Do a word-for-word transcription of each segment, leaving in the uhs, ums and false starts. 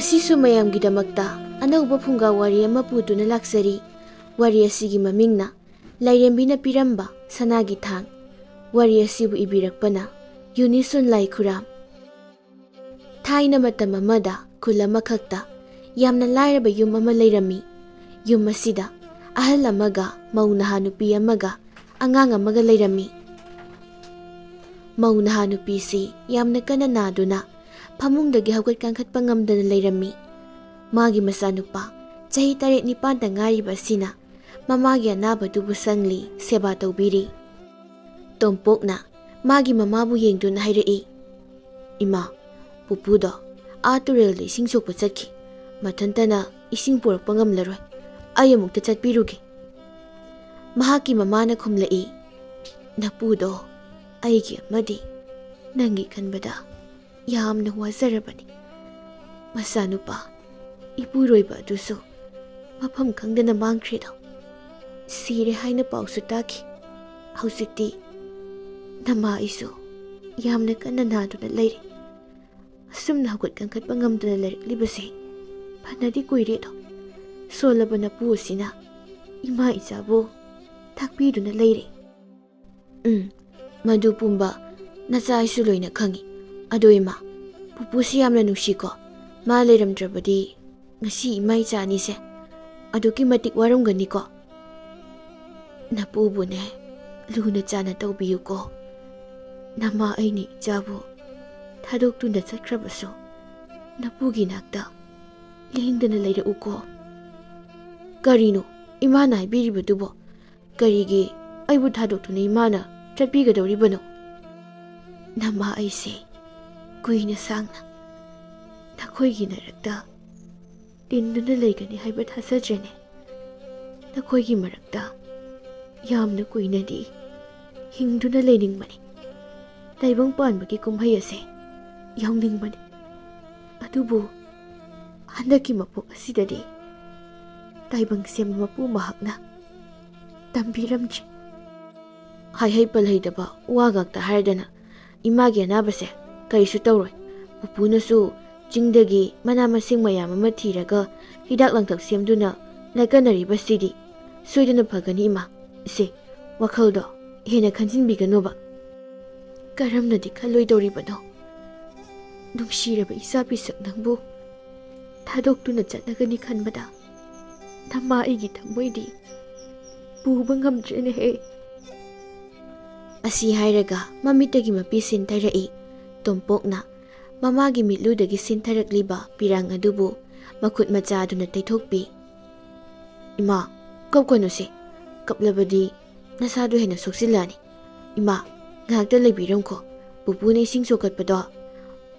ꯉꯁꯤꯁꯨ ꯃꯌꯥꯝꯒꯤꯗꯃꯛꯇ ꯑꯅꯧꯕ ꯐꯨꯡꯒꯥ ꯋꯥꯔꯤ ꯑꯃ ꯄꯨꯗꯨꯅ ꯂꯥꯛꯆꯔꯤ꯫ ꯋꯥꯔꯤ ꯑꯁꯤꯒꯤ ꯃꯃꯤꯡꯅ ꯂꯥꯏꯔꯦꯝꯕꯤꯅ ꯄꯤꯔꯝꯕ ꯁꯅꯥꯒꯤ ꯊꯥꯡ꯫ ꯋꯥꯔꯤ ꯑꯁꯤꯕꯨ ꯏꯕꯤꯔꯛꯄꯅ ꯌꯨꯅꯤꯁꯨꯟ ꯂꯥꯏꯈꯨꯔꯥꯝ꯫ ꯊꯥꯏꯅ ꯃꯇꯝ ꯑꯃꯗ ꯈꯨꯜ ꯑꯃꯈꯛꯇ ꯌꯥꯝꯅ ꯂꯥꯏꯔꯕ ꯌꯨꯝ ꯑꯃ ꯂꯩꯔꯝꯃꯤ꯫ ꯌꯨꯝ ꯑꯁꯤꯗ ꯑꯍꯜ ꯑꯃꯒ ꯃꯧ ꯅꯍꯥ ꯅꯨꯄꯤ ꯑꯃꯒ ꯑꯉꯥꯡ ꯑꯃꯒ ꯂꯩꯔꯝꯃꯤ꯫ ꯃꯧ ꯅꯍꯥ ꯅꯨꯄꯤꯁꯤ ꯌꯥꯝꯅ ꯀꯟꯅ ꯅꯥꯗꯨꯅ ꯐꯃꯨꯡꯗꯒꯤ ꯍꯧꯒꯠ ꯀꯥꯡꯈꯠꯄ ꯉꯝꯗꯅ ꯂꯩꯔꯝꯃꯤ꯫ ꯃꯥꯒꯤ ꯃꯆꯥꯅꯨꯄꯥ ꯆꯍꯤ ꯇꯔꯦꯠ ꯅꯤꯄꯥꯟꯗ ꯉꯥꯏꯔꯤꯕ ꯑꯁꯤꯅ ꯃꯃꯥꯒꯤ ꯑꯅꯥꯕꯗꯨꯕꯨ ꯁꯪꯂꯤ, ꯁꯦꯕꯥ ꯇꯧꯕꯤꯔꯤ꯫ ꯇꯣꯝꯄꯣꯛꯅ ꯃꯥꯒꯤ ꯃꯃꯥꯕꯨ ꯌꯦꯡꯗꯨꯅ ꯍꯥꯏꯔꯛꯏ, "ꯏꯃꯥ, ꯄꯨꯄꯨꯗꯣ ꯑꯥ ꯇꯨꯔꯦꯜꯗ ꯏꯁꯤꯡ ꯁꯣꯛꯄ ꯆꯠꯈꯤ꯫ ꯃꯊꯟꯇꯅ ꯏꯁꯤꯡ ꯄꯨꯔꯛꯄ ꯉꯝꯂꯔꯣꯏ꯫ ꯑꯩ ꯑꯃꯨꯛꯇ ꯆꯠꯄꯤꯔꯨꯒꯦ꯫" ꯃꯍꯥꯛꯀꯤ ꯃꯃꯥꯅ ꯈꯨꯝꯂꯛꯏ, "ꯅꯄꯨꯗꯣ ꯑꯩꯒꯤ ꯑꯃꯗꯤ ꯅꯪꯒꯤ ꯈꯟꯕꯗ ꯌꯥꯝꯅ ꯋꯥꯖꯔꯕꯅꯤ꯫ ꯃꯆꯥꯅꯨꯄꯥ ꯏꯄꯨꯔꯣꯏꯕ ꯑꯗꯨꯁꯨ ꯃꯐꯝ ꯈꯪꯗꯅ ꯃꯥꯡꯈ꯭ꯔꯦꯗꯣ꯫ ꯁꯤꯔꯦ ꯍꯥꯏꯅ ꯄꯥꯎꯁꯨ ꯇꯥꯈꯤ꯫ ꯍꯧꯖꯤꯛꯇꯤ ꯅꯃꯥ ꯑꯩꯁꯨ ꯌꯥꯝꯅ ꯀꯟꯅ ꯅꯥꯗꯨꯅ ꯂꯩꯔꯦ꯫ ꯑꯁꯨꯝꯅ ꯍꯧꯒꯠ ꯀꯥꯡꯈꯠꯄ ꯉꯝꯗꯅ ꯂꯩꯔꯛꯂꯤꯕꯁꯦ ꯐꯅꯗꯤ ꯀꯨꯏꯔꯦꯗꯣ꯫ ꯁꯣꯜꯂꯕ ꯅꯄꯨ ꯑꯁꯤꯅ ꯏꯃꯥ ꯏꯆꯥꯕꯨ ꯇꯥꯛꯄꯤꯗꯨꯅ ꯂꯩꯔꯦ꯫" "ꯎꯝ, ꯃꯗꯨ ꯄꯨꯝꯕ ꯅꯆꯥ ꯑꯩꯁꯨ ꯂꯣꯏꯅ ꯈꯪꯏ꯫ ꯑꯗꯣ ꯏꯃꯥ, ꯄꯨꯄꯨꯁꯤ ꯌꯥꯝꯅ ꯅꯨꯡꯁꯤꯀꯣ꯫ ꯃꯥ ꯂꯩꯔꯝꯗ꯭ꯔꯕꯗꯤ ꯉꯁꯤ ꯏꯃꯥ ꯏꯆꯥ ꯑꯅꯤꯁꯦ ꯑꯗꯨꯛꯀꯤ ꯃꯇꯤꯛ ꯋꯥꯔꯝꯒꯅꯤꯀꯣ꯫" "ꯅꯄꯨꯕꯨꯅꯦ ꯂꯨꯅ ꯆꯥꯅ ꯇꯧꯕꯤꯌꯨꯀꯣ꯫ ꯅꯃꯥ ꯑꯩꯅ ꯏꯆꯥꯕꯨ ꯊꯥꯗꯣꯛꯇꯨꯅ ꯆꯠꯈ꯭ꯔꯕꯁꯨ ꯅꯄꯨꯒꯤ ꯅꯥꯛꯇ ꯂꯦꯡꯗꯅ ꯂꯩꯔꯛꯎꯀꯣ꯫" "ꯀꯔꯤꯅꯣ ꯏꯃꯥꯅ ꯍꯥꯏꯕꯤꯔꯤꯕꯗꯨꯕꯣ? ꯀꯔꯤꯒꯤ ꯑꯩꯕꯨ ꯊꯥꯗꯣꯛꯇꯨꯅ ꯏꯃꯥꯅ ꯆꯠꯄꯤꯒꯗꯧꯔꯤꯕꯅꯣ?" "ꯅꯃꯥ ꯑꯩꯁꯦ ꯀꯨꯏꯅ ꯁꯥꯡꯅ ꯅꯈꯣꯏꯒꯤ ꯅꯔꯛꯇ ꯇꯤꯟꯗꯨꯅ ꯂꯩꯒꯅꯤ ꯍꯥꯏꯕ ꯊꯥꯖꯗ꯭ꯔꯦꯅꯦ꯫ ꯅꯈꯣꯏꯒꯤ ꯃꯔꯛꯇ ꯌꯥꯝꯅ ꯀꯨꯏꯅꯗꯤ ꯍꯤꯡꯗꯨꯅ ꯂꯩꯅꯤꯡꯕꯅꯤ꯫ ꯇꯥꯏꯕꯪ ꯄꯥꯟꯕꯒꯤ ꯀꯨꯝꯍꯩ ꯑꯁꯦ ꯌꯥꯎꯅꯤꯡꯕꯅꯤ꯫ ꯑꯗꯨꯕꯨ ꯍꯟꯗꯛꯀꯤ ꯃꯄꯣꯛ ꯑꯁꯤꯗꯗꯤ ꯇꯥꯏꯕꯪ ꯁꯦꯝꯕ ꯃꯄꯨ ꯃꯍꯥꯛꯅ ꯇꯝꯕꯤꯔꯝꯗ꯭ꯔꯦ꯫" ꯍꯥꯏꯍꯩ ꯄꯜꯍꯩꯗꯕ ꯋꯥ ꯉꯥꯛꯇ ꯍꯥꯏꯔꯗꯅ ꯏꯃꯥꯒꯤ ꯑꯅꯥꯕꯁꯦ ꯀꯔꯤꯁꯨ ꯇꯧꯔꯣꯏ꯫ ꯄꯨꯄꯨꯅꯁꯨ ꯆꯤꯡꯗꯒꯤ ꯃꯅꯥ ꯃꯁꯤꯡ ꯃꯌꯥꯝ ꯑꯃ ꯊꯤꯔꯒ ꯍꯤꯗꯥꯛ ꯂꯥꯡꯊꯛ ꯁꯦꯝꯗꯨꯅ ꯂꯥꯏꯀꯠꯅꯔꯤꯕꯁꯤꯗꯤ ꯁꯣꯏꯗꯅ ꯐꯒꯅꯤ, ꯏꯃꯥ꯫ ꯁꯦ, ꯋꯥꯈꯜꯗꯣ ꯍꯦꯟꯅ ꯈꯟꯖꯤꯟꯕꯤꯒꯅꯣꯕ꯫ ꯀꯔꯝꯅꯗꯤ ꯈꯜꯂꯣꯏꯗꯧꯔꯤꯕꯅꯣ? ꯅꯨꯡꯁꯤꯔꯕ ꯏꯆꯥ ꯄꯤꯁꯛ ꯅꯪꯕꯨ ꯊꯥꯗꯣꯛꯇꯨꯅ ꯆꯠꯂꯒꯅꯤ ꯈꯟꯕꯗ ꯅꯃꯥ ꯑꯩꯒꯤ ꯊꯃꯣꯏꯗꯤ ꯄꯨꯕ ꯉꯝꯗ꯭ꯔꯦꯅꯦꯍꯦ꯫ ꯑꯁꯤ ꯍꯥꯏꯔꯒ ꯃꯃꯤꯠꯇꯒꯤ ꯃꯄꯤ ꯁꯤꯟꯊꯔꯛꯏ꯫ ꯇꯣꯝꯄꯣꯛꯅ ꯃꯃꯥꯒꯤ ꯃꯤꯠꯂꯨꯗꯒꯤ ꯁꯤꯟꯊꯔꯛꯂꯤꯕ ꯄꯤꯔꯥꯡ ꯑꯗꯨꯕꯨ ꯃꯈꯨꯠ ꯃꯆꯥ ꯑꯗꯨꯅ ꯇꯩꯊꯣꯛꯄꯤ꯫ "ꯏꯃꯥ, ꯀꯞꯀꯅꯨꯁꯦ꯫ ꯀꯞꯂꯕꯗꯤ ꯅꯁꯥꯗꯨ ꯍꯦꯟꯅ ꯁꯣꯛꯆꯤꯜꯂꯛꯑꯅꯤ꯫ ꯏꯃꯥ, ꯉꯥꯏꯍꯥꯛꯇ ꯂꯩꯕꯤꯔꯝꯈꯣ꯫ ꯄꯨꯄꯨꯅ ꯏꯁꯤꯡ ꯁꯣꯛꯀꯠꯄꯗꯣ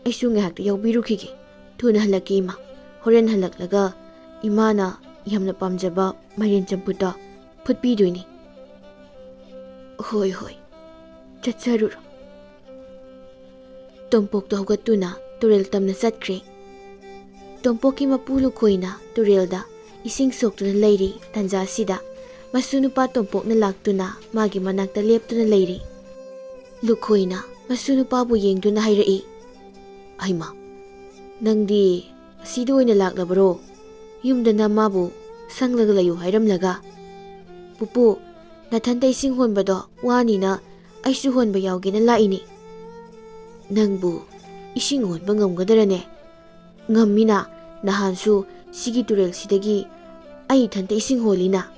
ꯑꯩꯁꯨ ꯉꯥꯏꯍꯥꯛꯇ ꯌꯥꯎꯕꯤꯔꯨꯈꯤꯒꯦ꯫ ꯊꯨꯅ ꯍꯜꯂꯛꯀꯦ, ꯏꯃꯥ꯫ ꯍꯣꯔꯦꯟ ꯍꯜꯂꯛꯂꯒ ꯏꯃꯥꯅ ꯌꯥꯝꯅ ꯄꯥꯝꯖꯕ ꯃꯥꯏꯔꯦꯟ ꯆꯝꯐꯨꯠꯇꯣ ꯐꯨꯠꯄꯤꯗꯣꯏꯅꯤ꯫" "ꯍꯣꯏ, ꯍꯣꯏ, ꯆꯠꯆꯔꯨꯔꯣ꯫" ꯇꯣꯝꯄꯣꯛꯇꯣ ꯍꯧꯒꯠꯇꯨꯅ ꯇꯨꯔꯦꯜ ꯇꯝꯅ ꯆꯠꯈ꯭ꯔꯦ꯫ ꯇꯣꯝꯄꯣꯛꯀꯤ ꯃꯄꯨ ꯂꯨꯈꯣꯏꯅ ꯇꯨꯔꯦꯜꯗ ꯏꯁꯤꯡ ꯁꯣꯛꯇꯨꯅ ꯂꯩꯔꯤ꯫ ꯇꯥꯟꯖꯥ ꯑꯁꯤꯗ ꯃꯁꯨ ꯅꯨꯄꯥ ꯇꯣꯝꯄꯣꯛꯅ ꯂꯥꯛꯇꯨꯅ ꯃꯥꯒꯤ ꯃꯅꯥꯛꯇ ꯂꯦꯞꯇꯨꯅ ꯂꯩꯔꯤ꯫ ꯂꯨꯈꯣꯏꯅ ꯃꯁꯨ ꯅꯨꯄꯥꯕꯨ ꯌꯦꯡꯗꯨꯅ ꯍꯥꯏꯔꯛꯏ, "ꯍꯩꯃꯥ, ꯅꯪꯗꯤ ꯑꯁꯤꯗ ꯑꯣꯏꯅ ꯂꯥꯛꯂꯕꯔꯣ? ꯌꯨꯝꯗ ꯅꯃꯥꯕꯨ ꯁꯪꯂꯒ ꯂꯩꯌꯨ ꯍꯥꯏꯔꯝꯂꯒ?" "ꯄꯨꯄꯨ, ꯅꯊꯟꯇ ꯏꯁꯤꯡ ꯍꯣꯟꯕꯗꯣ ꯋꯥꯅꯤꯅ ꯑꯩꯁꯨ ꯍꯣꯟꯕ ꯌꯥꯎꯒꯦꯅ ꯂꯥꯛꯏꯅꯤ꯫" "ꯅꯪꯕꯨ ꯏꯁꯤꯡ ꯍꯣꯟꯕ ꯉꯝꯒꯗꯔꯅꯦ?" "ꯉꯝꯃꯤꯅ, ꯅꯍꯥꯟꯁꯨ ꯁꯤꯒꯤ ꯇꯨꯔꯦꯜꯁꯤꯗꯒꯤ ꯑꯩ ꯏꯊꯟꯇ ꯏꯁꯤꯡ ꯍꯣꯜꯂꯤꯅ꯫"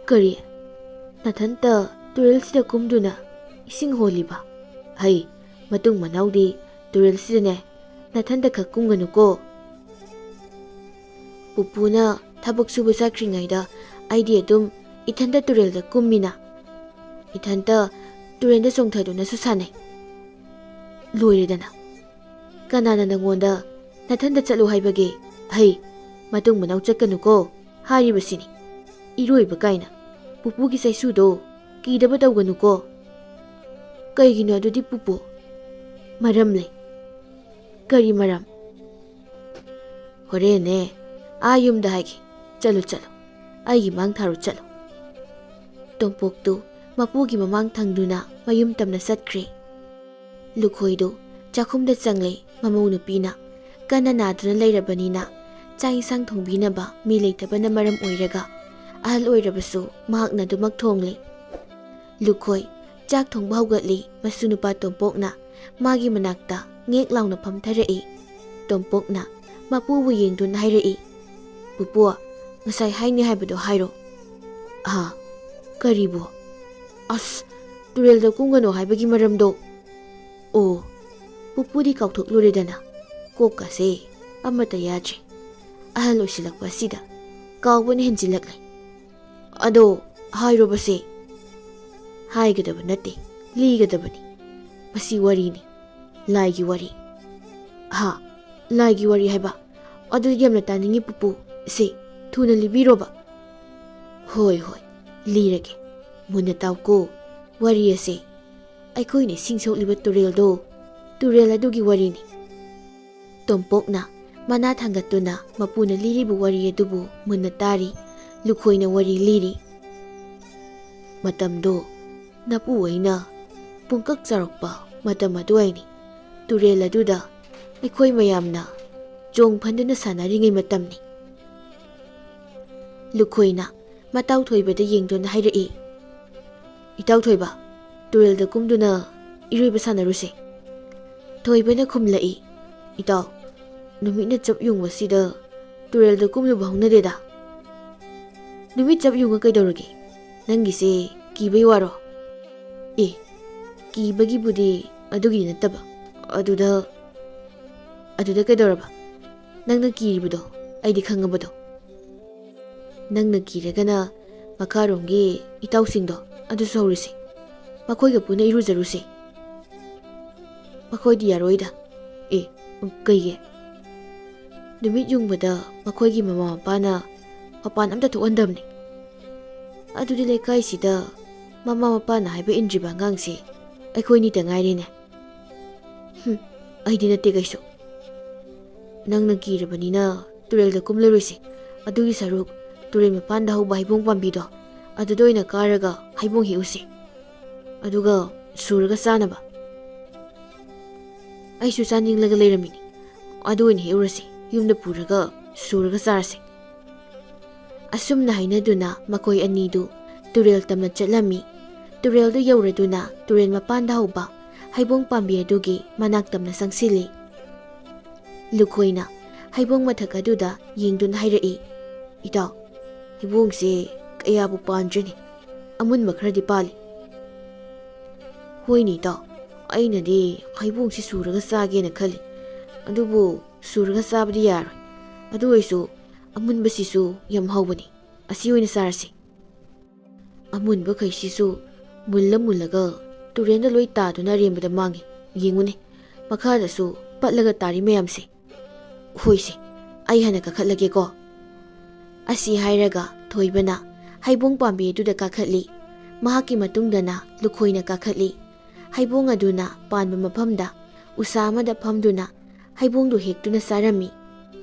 "ꯀꯔꯤ? ꯅꯊꯟꯇ ꯇꯨꯔꯦꯜꯁꯤꯗ ꯀꯨꯝꯗꯨꯅ ꯏꯁꯤꯡ ꯍꯣꯜꯂꯤꯕ? ꯍꯩ, ꯃꯇꯨꯡ ꯃꯅꯥꯎꯗꯤ ꯇꯨꯔꯦꯜꯁꯤꯗꯅꯦ ꯅꯊꯟꯇ ꯈꯛ ꯀꯨꯝꯒꯅꯨꯀꯣ꯫" "ꯄꯨꯄꯨꯅ ꯊꯕꯛ ꯁꯨꯕ ꯆꯠꯈ꯭ꯔꯤꯉꯩꯗ ꯑꯩꯗꯤ ꯑꯗꯨꯝ ꯏꯊꯟꯇ ꯇꯨꯔꯦꯜꯗ ꯀꯨꯝꯃꯤꯅ꯫ ꯏꯊꯟꯇ ꯇꯨꯔꯦꯜꯗ ꯆꯣꯡꯊꯗꯨꯅꯁꯨ ꯁꯥꯟꯅꯩ꯫ ꯂꯣꯏꯔꯦꯗꯅ꯫ ꯀꯅꯥꯅ ꯅꯪꯉꯣꯟꯗ ꯅꯊꯟꯇ ꯆꯠꯂꯨ ꯍꯥꯏꯕꯒꯦ? ꯍꯩ, ꯃꯇꯨꯡ ꯃꯅꯥꯎ ꯆꯠꯀꯅꯨꯀꯣ ꯍꯥꯏꯔꯤꯕꯁꯤꯅꯤ꯫ ꯏꯔꯣꯏꯕ ꯀꯥꯏꯅ꯫ ꯄꯨꯄꯨꯒꯤ ꯆꯩꯁꯨꯗꯣ ꯀꯤꯗꯕ ꯇꯧꯒꯅꯨꯀꯣ꯫" "ꯀꯩꯒꯤꯅꯣ ꯑꯗꯨꯗꯤ, ꯄꯨꯄꯨ?" "ꯃꯔꯝ ꯂꯩ꯫" "ꯀꯔꯤ ꯃꯔꯝ?" "ꯍꯣꯔꯦꯟꯅꯦ ꯑꯥ ꯌꯨꯝꯗ ꯍꯥꯏꯒꯦ꯫ ꯆꯠꯂꯨ, ꯆꯠꯂꯨ꯫ ꯑꯩꯒꯤ ꯃꯥꯡ ꯊꯥꯔꯨ, ꯆꯠꯂꯨ꯫" ꯇꯣꯝꯄꯣꯛꯇꯨ ꯃꯄꯨꯒꯤ ꯃꯃꯥꯡ ꯊꯪꯗꯨꯅ ꯃꯌꯨꯝ ꯇꯝꯅ ꯆꯠꯈ꯭ꯔꯦ꯫ ꯂꯨꯈꯣꯏꯗꯨ ꯆꯥꯛꯈꯨꯝꯗ ꯆꯪꯂꯦ ꯃꯃꯧ ꯅꯨꯄꯤꯅ꯫ ꯀꯟꯅ ꯅꯥꯗꯨꯅ ꯂꯩꯔꯕꯅꯤꯅ ꯆꯥꯛ ꯏꯟꯁꯥꯡ ꯊꯣꯡꯕꯤꯅꯕ ꯃꯤ ꯂꯩꯇꯕꯅ ꯃꯔꯝ ꯑꯣꯏꯔꯒ ꯑꯍꯜ ꯑꯣꯏꯔꯕꯁꯨ ꯃꯍꯥꯛꯅ ꯑꯗꯨꯃꯛ ꯊꯣꯡꯂꯦ꯫ ꯂꯨꯈꯣꯏ ꯆꯥꯛ ꯊꯣꯡꯕ ꯍꯧꯒꯠꯂꯤ꯫ ꯃꯁꯨ ꯅꯨꯄꯥ ꯇꯣꯝꯄꯣꯛꯅ ꯃꯥꯒꯤ ꯃꯅꯥꯛꯇ ꯉꯦꯛ ꯂꯥꯎꯅ ꯐꯝꯊꯔꯛꯏ꯫ ꯇꯣꯝꯄꯣꯛꯅ ꯃꯄꯨꯕꯨ ꯌꯦꯡꯗꯨꯅ ꯍꯥꯏꯔꯛꯏ, "ꯄꯨꯄꯨ, ꯉꯁꯥꯏ ꯍꯥꯏꯅꯤ ꯍꯥꯏꯕꯗꯣ ꯍꯥꯏꯔꯣ꯫" "ꯑꯥ, ꯀꯔꯤꯕꯨ?" "ꯑꯁ, ꯇꯨꯔꯦꯜꯗ ꯀꯨꯝꯒꯅꯨ ꯍꯥꯏꯕꯒꯤ ꯃꯔꯝꯗꯣ꯫" "ꯑꯣ, ꯄꯨꯄꯨꯗꯤ ꯀꯥꯎꯊꯣꯛꯂꯨꯔꯦꯗꯅ꯫ ꯀꯣꯛꯀꯁꯦ ꯑꯃꯠꯇ ꯌꯥꯗ꯭ꯔꯦ꯫ ꯑꯍꯜ ꯑꯣꯏꯁꯤꯜꯂꯛꯄ ꯑꯁꯤꯗ ꯀꯥꯎꯕꯅ ꯍꯦꯟꯖꯤꯜꯂꯛꯂꯦ꯫ ꯑꯗꯣ ꯍꯥꯏꯔꯣꯕꯁꯦ꯫" "ꯍꯥꯏꯒꯗꯕ ꯅꯠꯇꯦ, ꯂꯤꯒꯗꯕꯅꯤ꯫ ꯃꯁꯤ ꯋꯥꯔꯤꯅꯤ, ꯂꯥꯏꯒꯤ ꯋꯥꯔꯤ꯫" "ꯍꯥ? ꯂꯥꯏꯒꯤ ꯋꯥꯔꯤ ꯍꯥꯏꯕ? ꯑꯗꯨꯗꯤ ꯌꯥꯝꯅ ꯇꯥꯅꯤꯡꯉꯤ ꯄꯨꯄꯨ꯫ ꯁꯦ, ꯊꯨꯅ ꯂꯤꯕꯤꯔꯣꯕ꯫" "ꯍꯣꯏ, ꯍꯣꯏ, ꯂꯤꯔꯒꯦ꯫ ꯃꯨꯟꯅ ꯇꯥꯎꯀꯣ꯫ ꯋꯥꯔꯤ ꯑꯁꯦ ꯑꯩꯈꯣꯏꯅ ꯏꯁꯤꯡ ꯁꯣꯛꯂꯤꯕ ꯇꯨꯔꯦꯜꯗꯣ, ꯇꯨꯔꯦꯜ ꯑꯗꯨꯒꯤ ꯋꯥꯔꯤꯅꯤ꯫" ꯇꯣꯝꯄꯣꯛꯅ ꯃꯅꯥ ꯊꯥꯡꯒꯠꯇꯨꯅ ꯃꯄꯨꯅ ꯂꯤꯔꯤꯕ ꯋꯥꯔꯤ ꯑꯗꯨꯕꯨ ꯃꯨꯟꯅ ꯇꯥꯔꯤ꯫ ꯂꯨꯈꯣꯏꯅ ꯋꯥꯔꯤ ꯂꯤꯔꯤ꯫ "ꯃꯇꯝꯗꯣ ꯅꯄꯨ ꯑꯩꯅ ꯄꯨꯡꯀꯛ ꯆꯥꯎꯔꯛꯄ ꯃꯇꯝ ꯑꯗꯨꯋꯥꯏꯅꯤ꯫ ꯇꯨꯔꯦꯜ ꯑꯗꯨꯗ ꯑꯩꯈꯣꯏ ꯃꯌꯥꯝꯅ ꯆꯣꯡ ꯐꯟꯗꯨꯅ ꯁꯥꯟꯅꯔꯤꯉꯩ ꯃꯇꯝꯅꯤ꯫" ꯂꯨꯈꯣꯏꯅ ꯃꯇꯥꯎ ꯊꯣꯏꯕꯗ ꯌꯦꯡꯗꯨꯅ ꯍꯥꯏꯔꯛꯏ, "ꯏꯇꯥꯎ ꯊꯣꯏꯕ, ꯇꯨꯔꯦꯜꯗ ꯀꯨꯝꯗꯨꯅ ꯏꯔꯣꯏꯕ ꯁꯥꯟꯅꯔꯨꯁꯦ꯫" ꯊꯣꯏꯕꯅ ꯈꯨꯝꯂꯛꯏ, "ꯏꯇꯥꯎ, ꯅꯨꯃꯤꯠꯅ ꯆꯞ ꯌꯨꯡꯕꯁꯤꯗ ꯇꯨꯔꯦꯜꯗ ꯀꯨꯝꯂꯨꯕ ꯍꯧꯅꯗꯦꯗ꯫" "ꯅꯨꯃꯤꯠ ꯆꯞ ꯌꯨꯡꯉ ꯀꯩꯗꯧꯔꯒꯦ? ꯅꯪꯒꯤꯁꯦ ꯀꯤꯕꯩ ꯋꯥꯔꯣ?" "ꯑꯦ, ꯀꯤꯕꯒꯤꯕꯨꯗꯤ ꯑꯗꯨꯒꯤꯗꯤ ꯅꯠꯇꯕ꯫ ꯑꯗꯨꯗ, ꯑꯗꯨꯗ ꯀꯩꯗꯧꯔꯕ? ꯅꯪꯅ ꯀꯤꯔꯤꯕꯗꯣ ꯑꯩꯗꯤ ꯈꯪꯉꯕꯗꯣ꯫ ꯅꯪꯅ ꯀꯤꯔꯒꯅ ꯃꯈꯥꯔꯣꯝꯒꯤ ꯏꯇꯥꯎꯁꯤꯡꯗꯣ ꯑꯗꯨꯁꯨ ꯍꯧꯔꯨꯁꯦ꯫ ꯃꯈꯣꯏꯒ ꯄꯨꯟꯅ ꯏꯔꯨꯖꯔꯨꯁꯦ꯫" "ꯃꯈꯣꯏꯗꯤ ꯌꯥꯔꯣꯏꯗ꯫" "ꯑꯦ, ꯀꯩꯒꯤ?" "ꯅꯨꯃꯤꯠ ꯌꯨꯡꯕꯗ ꯃꯈꯣꯏꯒꯤ ꯃꯃꯥ ꯃꯄꯥꯅ ꯃꯄꯥꯟ ꯑꯝꯇ ꯊꯣꯛꯍꯟꯗꯕꯅꯤ꯫" "ꯑꯗꯨꯗꯤ ꯂꯩꯀꯥꯏꯁꯤꯗ ꯃꯃꯥ ꯃꯄꯥꯅ ꯍꯥꯏꯕ ꯏꯟꯗ꯭ꯔꯤꯕ ꯑꯉꯥꯡꯁꯦ ꯑꯩꯈꯣꯏꯅꯤꯇ ꯉꯥꯏꯔꯦꯅꯦ꯫" "ꯍꯨꯝ, ꯑꯩꯗꯤ ꯅꯠꯇꯦ ꯀꯩꯁꯨ꯫ ꯅꯪꯅ ꯀꯤꯔꯕꯅꯤꯅ ꯇꯨꯔꯦꯜꯗ ꯀꯨꯝꯂꯔꯣꯏꯁꯤ꯫ ꯑꯗꯨꯒꯤ ꯁꯔꯨꯛ ꯇꯨꯔꯦꯜ ꯃꯄꯥꯟꯗ ꯍꯧꯕ ꯍꯩꯕꯣꯡ ꯄꯥꯝꯕꯤꯗꯣ ꯑꯗꯨꯗ ꯑꯣꯏꯅ ꯀꯥꯔꯒ ꯍꯩꯕꯣꯡ ꯍꯦꯛꯎꯁꯤ꯫ ꯑꯗꯨꯒ ꯁꯨꯔꯒ ꯆꯥꯅꯕ꯫" ꯑꯩꯁꯨ ꯆꯥꯅꯤꯡꯂꯒ ꯂꯩꯔꯝꯃꯤꯅꯤ꯫ ꯑꯗꯨ ꯑꯣꯏꯅ ꯍꯦꯛꯎꯔꯁꯤ, ꯌꯨꯝꯗ ꯄꯨꯔꯒ ꯁꯨꯔꯒ ꯆꯥꯔꯁꯤ꯫ ꯑꯁꯨꯝꯅ ꯍꯥꯏꯅꯗꯨꯅ ꯃꯈꯣꯏ ꯑꯅꯤꯗꯨ ꯇꯨꯔꯦꯜ ꯇꯝꯅ ꯆꯠꯂꯝꯃꯤ꯫ ꯇꯨꯔꯦꯜꯗꯨ ꯌꯧꯔꯗꯨꯅ ꯇꯨꯔꯦꯜ ꯃꯄꯥꯟꯗ ꯍꯧꯕ ꯍꯩꯕꯣꯡ ꯄꯥꯝꯕꯤ ꯑꯗꯨꯒꯤ ꯃꯅꯥꯛ ꯇꯝꯅ ꯆꯪꯁꯤꯜꯂꯤ꯫ ꯂꯨꯈꯣꯏꯅ ꯍꯩꯕꯣꯡ ꯃꯊꯛ ꯑꯗꯨꯗ ꯌꯦꯡꯗꯨꯅ ꯍꯥꯏꯔꯛꯏ, "ꯏꯇꯥꯎ, ꯍꯩꯕꯣꯡꯁꯦ ꯀꯌꯥꯕꯨ ꯄꯥꯟꯗ꯭ꯔꯤꯅꯤ, ꯑꯃꯨꯟꯕ ꯈꯔꯗꯤ ꯄꯥꯜꯂꯤ꯫" "ꯍꯣꯏꯅꯦ ꯏꯇꯥꯎ, ꯑꯩꯅꯗꯤ ꯍꯩꯕꯣꯡꯁꯤ ꯁꯨꯔꯒ ꯆꯥꯒꯦꯅ ꯈꯜꯂꯤ꯫ ꯑꯗꯨꯕꯨ ꯁꯨꯔꯒ ꯆꯥꯕꯗꯤ ꯌꯥꯔꯣꯏ꯫ ꯑꯗꯨ ꯑꯣꯏꯔꯁꯨ ꯑꯃꯨꯟꯕꯁꯤꯁꯨ ꯌꯥꯝ ꯍꯧꯕꯅꯤ꯫ ꯑꯁꯤ ꯑꯣꯏꯅ ꯆꯥꯔꯁꯤ꯫" ꯑꯃꯨꯟꯕꯈꯩꯁꯤꯁꯨ ꯃꯨꯜꯂ ꯃꯨꯜꯂꯒ ꯇꯨꯔꯦꯟꯗ ꯂꯣꯏ ꯇꯥꯗꯨꯅ ꯑꯔꯦꯝꯕꯗ ꯃꯥꯡꯉꯤ꯫ ꯌꯦꯡꯉꯨꯅꯦ, ꯃꯈꯥꯗꯁꯨ ꯄꯠꯂꯒ ꯇꯥꯔꯤ ꯃꯌꯥꯝꯁꯦ꯫ "ꯍꯣꯏꯁꯦ, ꯑꯩ ꯍꯥꯟꯅ ꯀꯥꯈꯠꯂꯒꯦꯀꯣ꯫" ꯑꯁꯤ ꯍꯥꯏꯔꯒ ꯊꯣꯏꯕꯅ ꯍꯩꯕꯣꯡ ꯄꯥꯝꯕꯤ ꯑꯗꯨꯗ ꯀꯥꯈꯠꯂꯤ꯫ ꯃꯍꯥꯛꯀꯤ ꯃꯇꯨꯡꯗꯅ ꯂꯨꯈꯣꯏꯅ ꯀꯥꯈꯠꯂꯤ꯫ ꯍꯩꯕꯣꯡ ꯑꯗꯨꯅ ꯄꯥꯟꯕ ꯃꯐꯝꯗ ꯎꯁꯥ ꯑꯃꯗ ꯐꯝꯗꯨꯅ ꯍꯩꯕꯣꯡꯗꯨ ꯍꯦꯛꯇꯨꯅ ꯆꯥꯔꯝꯃꯤ꯫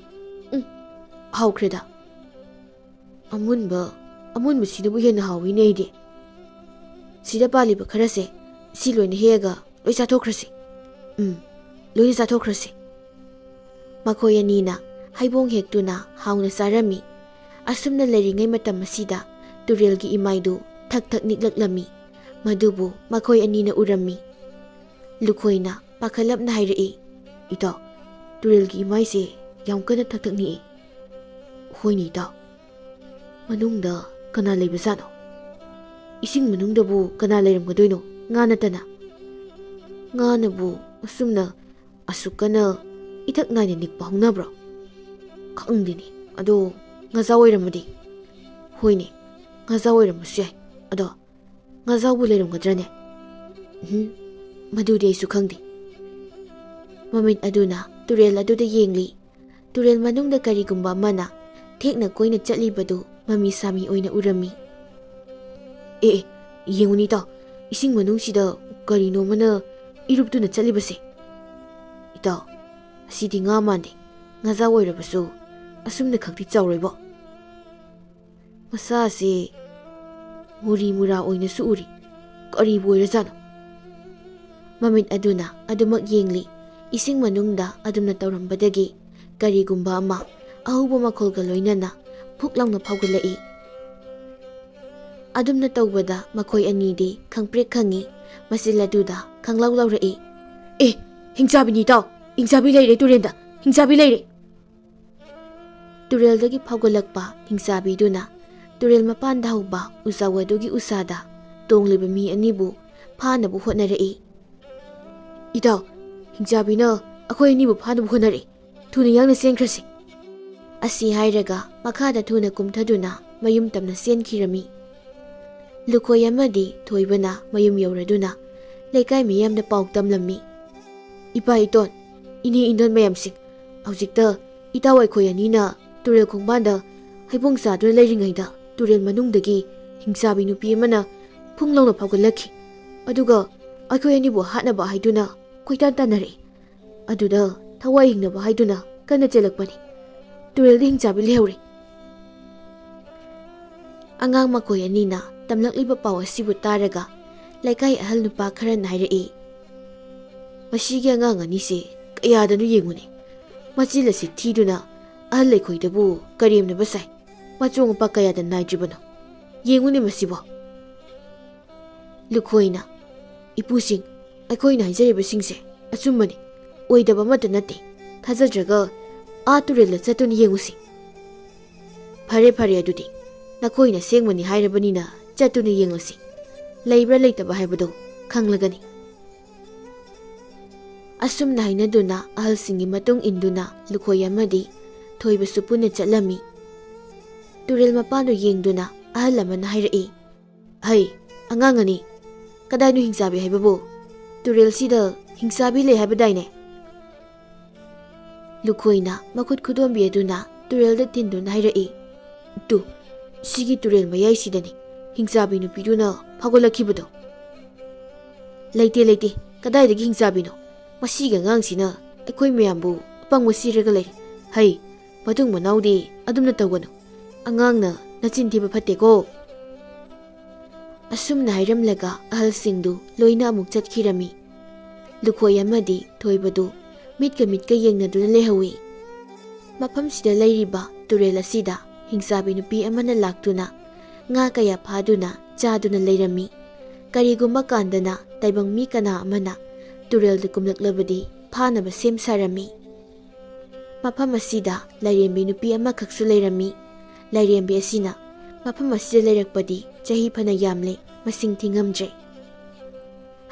"ꯎꯝ, ꯍꯥꯎꯈ꯭ꯔꯦꯗ꯫ ꯑꯃꯨꯟꯕ, ꯑꯃꯨꯟꯕꯁꯤꯅꯕꯨ ꯍꯦꯟꯅ ꯍꯥꯎꯋꯤꯅꯦ ꯑꯩꯗꯤ꯫ ꯁꯤꯗ ꯄꯥꯜꯂꯤꯕ ꯈꯔꯁꯦ, ꯁꯤ ꯂꯣꯏꯅ ꯍꯦꯛꯑꯒ ꯂꯣꯏ ꯆꯥꯊꯣꯛꯈ꯭ꯔꯁꯤ꯫ ꯎꯝ, ꯂꯣꯏꯅ ꯆꯥꯊꯣꯛꯈ꯭ꯔꯁꯤ꯫" ꯃꯈꯣꯏ ꯑꯅꯤꯅ ꯍꯩꯕꯣꯡ ꯍꯦꯛꯇꯨꯅ ꯍꯥꯎꯅ ꯆꯥꯔꯝꯃꯤ꯫ ꯑꯁꯨꯝꯅ ꯂꯩꯔꯤꯉꯩ ꯃꯇꯝ ꯑꯁꯤꯗ ꯇꯨꯔꯦꯜꯒꯤ ꯏꯃꯥꯏꯗꯨ ꯊꯛ ꯊꯛ ꯅꯤꯛꯂꯛꯂꯝꯃꯤ꯫ ꯃꯗꯨꯕꯨ ꯃꯈꯣꯏ ꯑꯅꯤꯅ ꯎꯔꯝꯃꯤ꯫ ꯂꯨꯈꯣꯏꯅ ꯄꯥꯈꯠꯂꯞꯅ ꯍꯥꯏꯔꯛꯏ, "ꯏꯇꯥꯎ, ꯇꯨꯔꯦꯜꯒꯤ ꯏꯃꯥꯏꯁꯦ ꯌꯥꯝ ꯀꯟꯅ ꯊꯛ ꯊꯛ ꯅꯤꯛꯏ꯫" "ꯍꯣꯏꯅꯦ ꯏꯇꯥꯎ, ꯃꯅꯨꯡꯗ ꯀꯅꯥ ꯂꯩꯕꯖꯥꯠꯅꯣ? ꯏꯁꯤꯡ ꯃꯅꯨꯡꯗꯕꯨ ꯀꯅꯥ ꯂꯩꯔꯝꯒꯗꯣꯏꯅꯣ, ꯉꯥ ꯅꯠꯇꯅ?" "ꯉꯥꯅꯕꯨ ꯑꯁꯨꯝꯅ ꯑꯁꯨꯛ ꯀꯟꯅ ꯏꯊꯛ ꯅꯥꯏꯅ ꯅꯤꯛꯄ ꯍꯧꯅꯕ꯭ꯔꯣ? ꯈꯪꯗꯦꯅꯦ꯫ ꯑꯗꯣ ꯉꯥꯖꯥꯎ ꯑꯣꯏꯔꯝꯃꯗꯤ?" "ꯍꯣꯏꯅꯦ, ꯉꯥꯖꯥꯎ ꯑꯣꯏꯔꯝꯕꯁꯨ ꯌꯥꯏ꯫ ꯑꯗꯣ ꯉꯥꯖꯥꯎꯕꯨ ꯂꯩꯔꯝꯒꯗ꯭ꯔꯅꯦ? ꯎꯝ, ꯃꯗꯨꯗꯤ ꯑꯩꯁꯨ ꯈꯪꯗꯦ꯫" ꯃꯃꯤꯠ ꯑꯗꯨꯅ ꯇꯨꯔꯦꯜ ꯑꯗꯨꯗ ꯌꯦꯡꯂꯤ꯫ ꯇꯨꯔꯦꯜ ꯃꯅꯨꯡꯗ ꯀꯔꯤꯒꯨꯝꯕ ꯑꯃꯅ ꯊꯦꯛꯅ ꯀꯣꯏꯅ ꯆꯠꯂꯤꯕꯗꯨ ꯃꯃꯤ ꯁꯥꯃꯤ ꯑꯣꯏꯅ ꯎꯔꯝꯃꯤ꯫ "ꯑꯦ, ꯑꯦ, ꯌꯦꯡꯉꯨꯅꯤ ꯏꯇꯥꯎ, ꯏꯁꯤꯡ ꯃꯅꯨꯡꯁꯤꯗ ꯀꯔꯤꯅꯣ ꯑꯃꯅ ꯏꯔꯨꯞꯇꯨꯅ ꯆꯠꯂꯤꯕꯁꯦ꯫ ꯏꯇꯥꯎ, ꯑꯁꯤꯗꯤ ꯉꯥ ꯃꯥꯟꯗꯦ, ꯉꯥꯖꯥꯎ ꯑꯣꯏꯔꯕꯁꯨ ꯑꯁꯨꯝꯅ ꯈꯛꯇꯤ ꯆꯥꯎꯔꯣꯏꯕꯣ꯫ ꯃꯁꯥꯁꯦ ꯃꯨꯔꯤ ꯃꯨꯔꯥ ꯑꯣꯏꯅꯁꯨ ꯎꯔꯤ, ꯀꯔꯤꯕꯨ ꯑꯣꯏꯔꯖꯥꯠꯅꯣ?" ꯃꯃꯤꯠ ꯑꯗꯨꯅ ꯑꯗꯨꯃꯛ ꯌꯦꯡꯂꯤ꯫ ꯏꯁꯤꯡ ꯃꯅꯨꯡꯗ ꯑꯗꯨꯝꯅ ꯇꯧꯔꯝꯕꯗꯒꯤ ꯀꯔꯤꯒꯨꯝꯕ ꯑꯃ ꯑꯍꯧꯕ ꯃꯈꯣꯜꯒ ꯂꯣꯏꯅꯅ ꯐꯨꯛ ꯂꯥꯎꯅ ꯐꯥꯎꯒꯠꯂꯛꯏ꯫ ꯑꯗꯨꯝꯅ ꯇꯧꯕꯗ ꯃꯈꯣꯏ ꯑꯅꯤꯗꯤ ꯈꯪꯄ꯭ꯔꯦꯛ ꯈꯪꯉꯤ꯫ ꯃꯆꯤꯜ ꯑꯗꯨꯗ ꯈꯪꯂꯥꯎ ꯂꯥꯎꯔꯛꯏ꯫ "ꯑꯦ, ꯍꯤꯡꯆꯥꯕꯤꯅꯤ ꯏꯇꯥꯎ, ꯍꯤꯡꯆꯥꯕꯤ ꯂꯩꯔꯦ ꯇꯨꯔꯦꯜꯗ, ꯍꯤꯡꯆꯥꯕꯤ ꯂꯩꯔꯦ!" ꯇꯨꯔꯦꯜꯗꯒꯤ ꯐꯥꯎꯒꯠꯂꯛꯄ ꯍꯤꯡꯆꯥꯕꯤꯗꯨꯅ ꯇꯨꯔꯦꯜ ꯃꯄꯥꯟꯗ ꯍꯧꯕ ꯎꯆꯥꯎ ꯑꯗꯨꯒꯤ ꯎꯁꯥꯗ ꯇꯣꯡꯂꯤꯕ ꯃꯤ ꯑꯅꯤꯕꯨ ꯐꯥꯅꯕ ꯍꯣꯠꯅꯔꯛꯏ꯫ "ꯏꯇꯥꯎ, ꯍꯤꯡꯆꯥꯕꯤꯅ ꯑꯩꯈꯣꯏ ꯑꯅꯤꯕꯨ ꯐꯥꯅꯕ ꯍꯣꯠꯅꯔꯛꯏ꯫ ꯊꯨꯅ ꯌꯥꯡꯅ ꯆꯦꯟꯈ꯭ꯔꯁꯤ!" ꯑꯁꯤ ꯍꯥꯏꯔꯒ ꯃꯈꯥꯗ ꯊꯨꯅ ꯀꯨꯝꯊꯗꯨꯅ ꯃꯌꯨꯝ ꯇꯝꯅ ꯆꯦꯟꯈꯤꯔꯝꯃꯤ꯫ ꯂꯨꯈꯣꯏ ꯑꯃꯗꯤ ꯊꯣꯏꯕꯅ ꯃꯌꯨꯝ ꯌꯧꯔꯗꯨꯅ ꯂꯩꯀꯥꯏ ꯃꯤꯌꯥꯝꯗ ꯄꯥꯎ ꯇꯝꯂꯝꯃꯤ꯫ "ꯏꯄꯥ ꯏꯇꯣꯟ, ꯏꯅꯦ ꯏꯟꯗꯣꯟ ꯃꯌꯥꯝꯁꯤꯡ, ꯍꯧꯖꯤꯛꯇ ꯏꯇꯥꯎ ꯑꯩꯈꯣꯏ ꯑꯅꯤꯅ ꯇꯨꯔꯦꯜ ꯈꯣꯡꯕꯥꯟꯗ ꯍꯩꯕꯣꯡ ꯆꯥꯗꯨꯅ ꯂꯩꯔꯤꯉꯩꯗ ꯇꯨꯔꯦꯜ ꯃꯅꯨꯡꯗꯒꯤ ꯍꯤꯡꯆꯥꯕꯤ ꯅꯨꯄꯤ ꯑꯃꯅ ꯐꯨꯡ ꯂꯥꯎꯅ ꯐꯥꯎꯒꯠꯂꯛꯈꯤ꯫ ꯑꯗꯨꯒ ꯑꯩꯈꯣꯏ ꯑꯅꯤꯕꯨ ꯍꯥꯠꯅꯕ ꯍꯥꯏꯗꯨꯅ ꯀꯣꯏꯇꯥꯟ ꯇꯥꯟꯅꯔꯛꯏ꯫ ꯑꯗꯨꯗ ꯊꯋꯥꯏ ꯍꯤꯡꯅꯕ ꯍꯥꯏꯗꯨꯅ ꯀꯟꯅ ꯆꯦꯜꯂꯛꯄꯅꯤ꯫ ꯇꯨꯔꯦꯜꯗ ꯍꯤꯡꯆꯥꯕꯤ ꯂꯩꯍꯧꯔꯦ!" ꯑꯉꯥꯡ ꯃꯈꯣꯏ ꯑꯅꯤꯅ ꯇꯝꯂꯛꯂꯤꯕ ꯄꯥꯎ ꯑꯁꯤꯕꯨ ꯇꯥꯔꯒ ꯂꯩꯀꯥꯏ ꯑꯍꯜ ꯅꯨꯄꯥ ꯈꯔꯅ ꯍꯥꯏꯔꯛꯏ꯫ "ꯃꯁꯤꯒꯤ ꯑꯉꯥꯡ ꯑꯅꯤꯁꯦ ꯀꯌꯥꯗꯅꯣ ꯌꯦꯡꯉꯨꯅꯦ꯫ ꯃꯆꯤꯜ ꯑꯁꯤ ꯊꯤꯗꯨꯅ ꯑꯍꯜ ꯑꯩꯈꯣꯏꯗꯕꯨ ꯀꯔꯦꯝꯅꯕ ꯁꯥꯏ꯫ ꯃꯆꯣꯡ ꯃꯄꯥ ꯀꯌꯥꯗ ꯅꯥꯏꯗ꯭ꯔꯤꯕꯅꯣ? ꯌꯦꯡꯉꯨꯅꯦ ꯃꯁꯤꯕꯣ!" ꯂꯨꯈꯣꯏꯅ, "ꯏꯄꯨꯁꯤꯡ, ꯑꯩꯈꯣꯏꯅ ꯍꯥꯏꯖꯔꯤꯕꯁꯤꯡꯁꯦ ꯑꯆꯨꯝꯕꯅꯤ꯫ ꯑꯣꯏꯗꯕ ꯑꯃꯠꯇ ꯅꯠꯇꯦ꯫ ꯊꯥꯖꯗ꯭ꯔꯒ ꯑꯥ ꯇꯨꯔꯦꯜꯗ ꯆꯠꯇꯨꯅ ꯌꯦꯡꯉꯨꯁꯤ꯫" "ꯐꯔꯦ, ꯐꯔꯦ, ꯑꯗꯨꯗꯤ ꯅꯈꯣꯏꯅ ꯑꯁꯦꯡꯕꯅꯤ ꯍꯥꯏꯔꯕꯅꯤꯅ ꯆꯠꯇꯨꯅ ꯌꯦꯡꯂꯁꯤ꯫ ꯂꯩꯕ꯭ꯔꯥ ꯂꯩꯇꯕ ꯍꯥꯏꯕꯗꯨ ꯈꯪꯂꯒꯅꯤ꯫" ꯑꯁꯨꯝꯅ ꯍꯥꯏꯅꯗꯨꯅ ꯑꯍꯜꯁꯤꯡꯒꯤ ꯃꯇꯨꯡ ꯏꯟꯗꯨꯅ ꯂꯨꯈꯣꯏ ꯑꯃꯗꯤ ꯊꯣꯏꯕꯁꯨ ꯄꯨꯟꯅ ꯆꯠꯂꯝꯃꯤ꯫ ꯇꯨꯔꯦꯜ ꯃꯄꯥꯟꯗꯨ ꯌꯦꯡꯗꯨꯅ ꯑꯍꯜ ꯑꯃꯅ ꯍꯥꯏꯔꯛꯏ, "ꯍꯩ, ꯑꯉꯥꯡ ꯑꯅꯤ, ꯀꯗꯥꯏꯅꯣ ꯍꯤꯡꯆꯥꯕꯤ ꯍꯥꯏꯕꯕꯨ? ꯇꯨꯔꯦꯜꯁꯤꯗ ꯍꯤꯡꯆꯥꯕꯤ ꯂꯩ ꯍꯥꯏꯕꯗꯥꯏꯅꯦ?" ꯂꯨꯈꯣꯏꯅ ꯃꯈꯨꯠ ꯈꯨꯗꯣꯝꯕꯤ ꯑꯗꯨꯅ ꯇꯨꯔꯦꯜꯗ ꯊꯤꯟꯗꯨꯅ ꯍꯥꯏꯔꯛꯏ, "ꯇꯨ, ꯁꯤꯒꯤ ꯇꯨꯔꯦꯜ ꯃꯌꯥꯏꯁꯤꯗꯅꯤ ꯍꯤꯡꯆꯥꯕꯤ ꯅꯨꯄꯤꯗꯨꯅ ꯐꯥꯎꯒꯠꯂꯛꯈꯤꯕꯗꯣ꯫" "ꯂꯩꯇꯦ, ꯂꯩꯇꯦ, ꯀꯗꯥꯏꯗꯒꯤ ꯍꯤꯡꯆꯥꯕꯤꯅꯣ? ꯃꯁꯤꯒꯤ ꯑꯉꯥꯡꯁꯤꯅ ꯑꯩꯈꯣꯏ ꯃꯌꯥꯝꯕꯨ ꯑꯄꯪꯕ ꯁꯤꯔꯒ ꯂꯩꯔꯦ꯫ ꯍꯩ, ꯃꯇꯨꯡ ꯃꯅꯥꯎꯗꯤ ꯑꯗꯨꯝꯅ ꯇꯧꯒꯅꯨ꯫ ꯑꯉꯥꯡꯅ ꯅꯆꯤꯟ ꯊꯤꯕ ꯐꯠꯇꯦꯀꯣ꯫" ꯑꯁꯨꯝꯅ ꯍꯥꯏꯔꯝꯂꯒ ꯑꯍꯜꯁꯤꯡꯗꯨ ꯂꯣꯏꯅ ꯑꯃꯨꯛ ꯆꯠꯈꯤꯔꯝꯃꯤ꯫ ꯂꯨꯈꯣꯏ ꯑꯃꯗꯤ ꯊꯣꯏꯕꯗꯨ ꯃꯤꯠꯀ ꯃꯤꯠꯀ ꯌꯦꯡꯅꯗꯨꯅ ꯂꯩꯍꯧꯏ꯫ ꯃꯐꯝꯁꯤꯗ ꯂꯩꯔꯤꯕ ꯇꯨꯔꯦꯜ ꯑꯁꯤꯗ ꯍꯤꯡꯆꯥꯕꯤ ꯅꯨꯄꯤ ꯑꯃꯅ ꯂꯥꯛꯇꯨꯅ ꯉꯥ ꯀꯌꯥ ꯐꯥꯗꯨꯅ ꯆꯥꯗꯨꯅ ꯂꯩꯔꯝꯃꯤ꯫ ꯀꯔꯤꯒꯨꯝꯕ ꯀꯥꯟꯗꯅ ꯇꯥꯏꯕꯪ ꯃꯤ ꯀꯅꯥ ꯑꯃꯅ ꯇꯨꯔꯦꯜꯗ ꯀꯨꯝꯂꯛꯂꯕꯗꯤ ꯐꯥꯅꯕ ꯁꯦꯝ ꯁꯥꯔꯝꯃꯤ꯫ ꯃꯐꯝ ꯑꯁꯤꯗ ꯂꯥꯏꯔꯦꯝꯕꯤ ꯅꯨꯄꯤ ꯑꯃꯈꯛꯁꯨ ꯂꯩꯔꯝꯃꯤ꯫ ꯂꯥꯏꯔꯦꯝꯕꯤ ꯑꯁꯤꯅ ꯃꯐꯝ ꯑꯁꯤꯗ ꯂꯩꯔꯛꯄꯗꯤ ꯆꯍꯤ ꯐꯅ ꯌꯥꯝꯂꯦ, ꯃꯁꯤꯡ ꯊꯤꯉꯝꯗ꯭ꯔꯦ꯫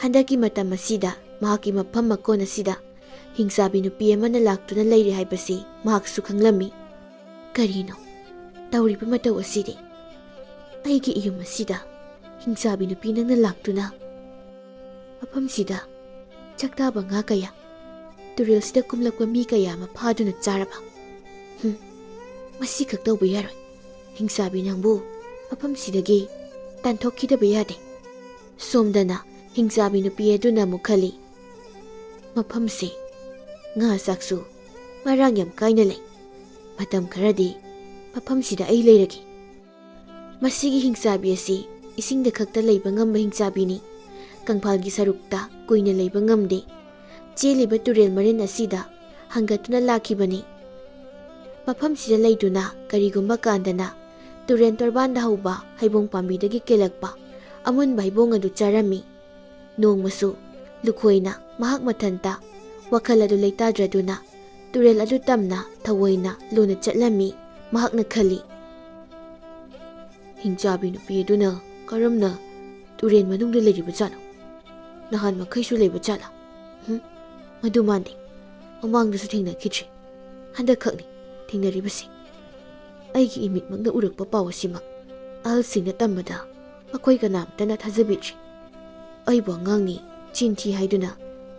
ꯍꯟꯗꯛꯀꯤ ꯃꯇꯝ ꯑꯁꯤꯗ ꯃꯍꯥꯛꯀꯤ ꯃꯐꯝ ꯃꯀꯣꯟ ꯑꯁꯤꯗ ꯍꯤꯡꯆꯥꯕꯤ ꯅꯨꯄꯤ ꯑꯃꯅ ꯂꯥꯛꯇꯨꯅ ꯂꯩꯔꯦ ꯍꯥꯏꯕꯁꯤ ꯃꯍꯥꯛꯁꯨ ꯈꯪꯂꯝꯃꯤ꯫ ꯀꯔꯤꯅꯣ ꯇꯧꯔꯤꯕ ꯃꯇꯧ ꯑꯁꯤꯗꯤ? ꯑꯩꯒꯤ ꯏꯌꯨꯝ ꯑꯁꯤꯗ ꯍꯤꯡꯆꯥꯕꯤ ꯅꯨꯄꯤ ꯅꯪꯅ ꯂꯥꯛꯇꯨꯅ ꯃꯐꯝꯁꯤꯗ ꯆꯥꯛꯇꯥꯕ ꯉꯥ ꯀꯌꯥ, ꯇꯨꯔꯦꯜꯁꯤꯗ ꯀꯨꯝꯂꯛꯄ ꯃꯤ ꯀꯌꯥ ꯑꯃ ꯐꯥꯗꯨꯅ ꯆꯥꯔꯕ? ꯍꯨꯝ, ꯃꯁꯤꯈꯛ ꯇꯧꯕ ꯌꯥꯔꯣꯏ꯫ ꯍꯤꯡꯆꯥꯕꯤ ꯅꯪꯕꯨ ꯃꯐꯝꯁꯤꯗꯒꯤ ꯇꯥꯟꯊꯣꯛꯈꯤꯗꯕ ꯌꯥꯗꯦ꯫ ꯁꯣꯝꯗꯅ ꯍꯤꯡꯆꯥꯕꯤ ꯅꯨꯄꯤ ꯑꯗꯨꯅ ꯑꯃꯨꯛ ꯈꯜꯂꯤ, ꯃꯐꯝꯁꯤ ꯉꯥ ꯆꯥꯛꯁꯨ ꯃꯔꯥꯡ ꯌꯥꯝ ꯀꯥꯏꯅ ꯂꯩ꯫ ꯃꯇꯝ ꯈꯔꯗꯤ ꯃꯐꯝꯁꯤꯗ ꯑꯩ ꯂꯩꯔꯒꯦ꯫ ꯃꯁꯤꯒꯤ ꯍꯤꯡꯆꯥꯕꯤ ꯑꯁꯤ ꯏꯁꯤꯡꯗ ꯈꯛꯇ ꯂꯩꯕ ꯉꯝꯕ ꯍꯤꯡꯆꯥꯕꯤꯅꯤ꯫ ꯀꯪꯐꯥꯜꯒꯤ ꯁꯔꯨꯛꯇ ꯀꯨꯏꯅ ꯂꯩꯕ ꯉꯝꯗꯦ꯫ ꯆꯦꯜꯂꯤꯕ ꯇꯨꯔꯦꯜ ꯃꯔꯤꯟ ꯑꯁꯤꯗ ꯍꯪꯒꯠꯇꯨꯅ ꯂꯥꯛꯈꯤꯕꯅꯤ꯫ ꯃꯐꯝꯁꯤꯗ ꯂꯩꯗꯨꯅ ꯀꯔꯤꯒꯨꯝꯕ ꯀꯥꯟꯗꯅ ꯇꯨꯔꯦꯜ ꯇꯣꯔꯕꯥꯟꯗ ꯍꯧꯕ ꯍꯩꯕꯣꯡ ꯄꯥꯝꯕꯤꯗꯒꯤ ꯀꯦꯜꯂꯛꯄ ꯑꯃꯨꯟꯕ ꯍꯩꯕꯣꯡ ꯑꯗꯨ ꯆꯥꯔꯝꯃꯤ꯫ ꯅꯣꯡꯃꯁꯨ ꯂꯨꯈꯣꯏꯅ ꯃꯍꯥꯛ ꯃꯊꯟꯇ ꯋꯥꯈꯜ ꯑꯗꯨ ꯂꯩꯇꯥꯗ꯭ꯔꯗꯨꯅ ꯇꯨꯔꯦꯜ ꯑꯗꯨ ꯇꯝꯅ ꯊꯑꯣꯏꯅ ꯂꯨꯅ ꯆꯠꯂꯝꯃꯤ꯫ ꯃꯍꯥꯛꯅ ꯈꯜꯂꯤ, "ꯍꯤꯡꯆꯥꯕꯤ ꯅꯨꯄꯤ ꯑꯗꯨꯅ ꯀꯔꯝꯅ ꯇꯨꯔꯦꯜ ꯃꯅꯨꯡꯗ ꯂꯩꯔꯤꯕ ꯖꯥꯠꯅꯣ? ꯅꯍꯥꯟ ꯃꯈꯩꯁꯨ ꯂꯩꯕ ꯖꯥꯠꯂꯥ? ꯍꯨꯝ? ꯃꯗꯨ ꯃꯥꯟꯗꯦ꯫ ꯃꯃꯥꯡꯗꯁꯨ ꯊꯦꯡꯅꯈꯤꯗ꯭ꯔꯤ꯫ ꯍꯟꯗꯛꯈꯛꯅꯤ ꯊꯦꯡꯅꯔꯤꯕꯁꯤ꯫ ꯑꯩꯒꯤ ꯏꯃꯤꯠꯃꯛꯅ ꯎꯔꯛꯄ ꯄꯥꯎ ꯑꯁꯤꯃꯛ ꯑꯍꯜꯁꯤꯡꯅ ꯇꯝꯕꯗ ꯃꯈꯣꯏ ꯀꯅꯥꯝꯇꯅ ꯊꯥꯖꯕꯤꯗ꯭ꯔꯤ꯫ ꯑꯩꯕꯨ ꯑꯉꯥꯡꯅꯤ, ꯆꯤꯟ ꯊꯤ ꯍꯥꯏꯗꯨꯅ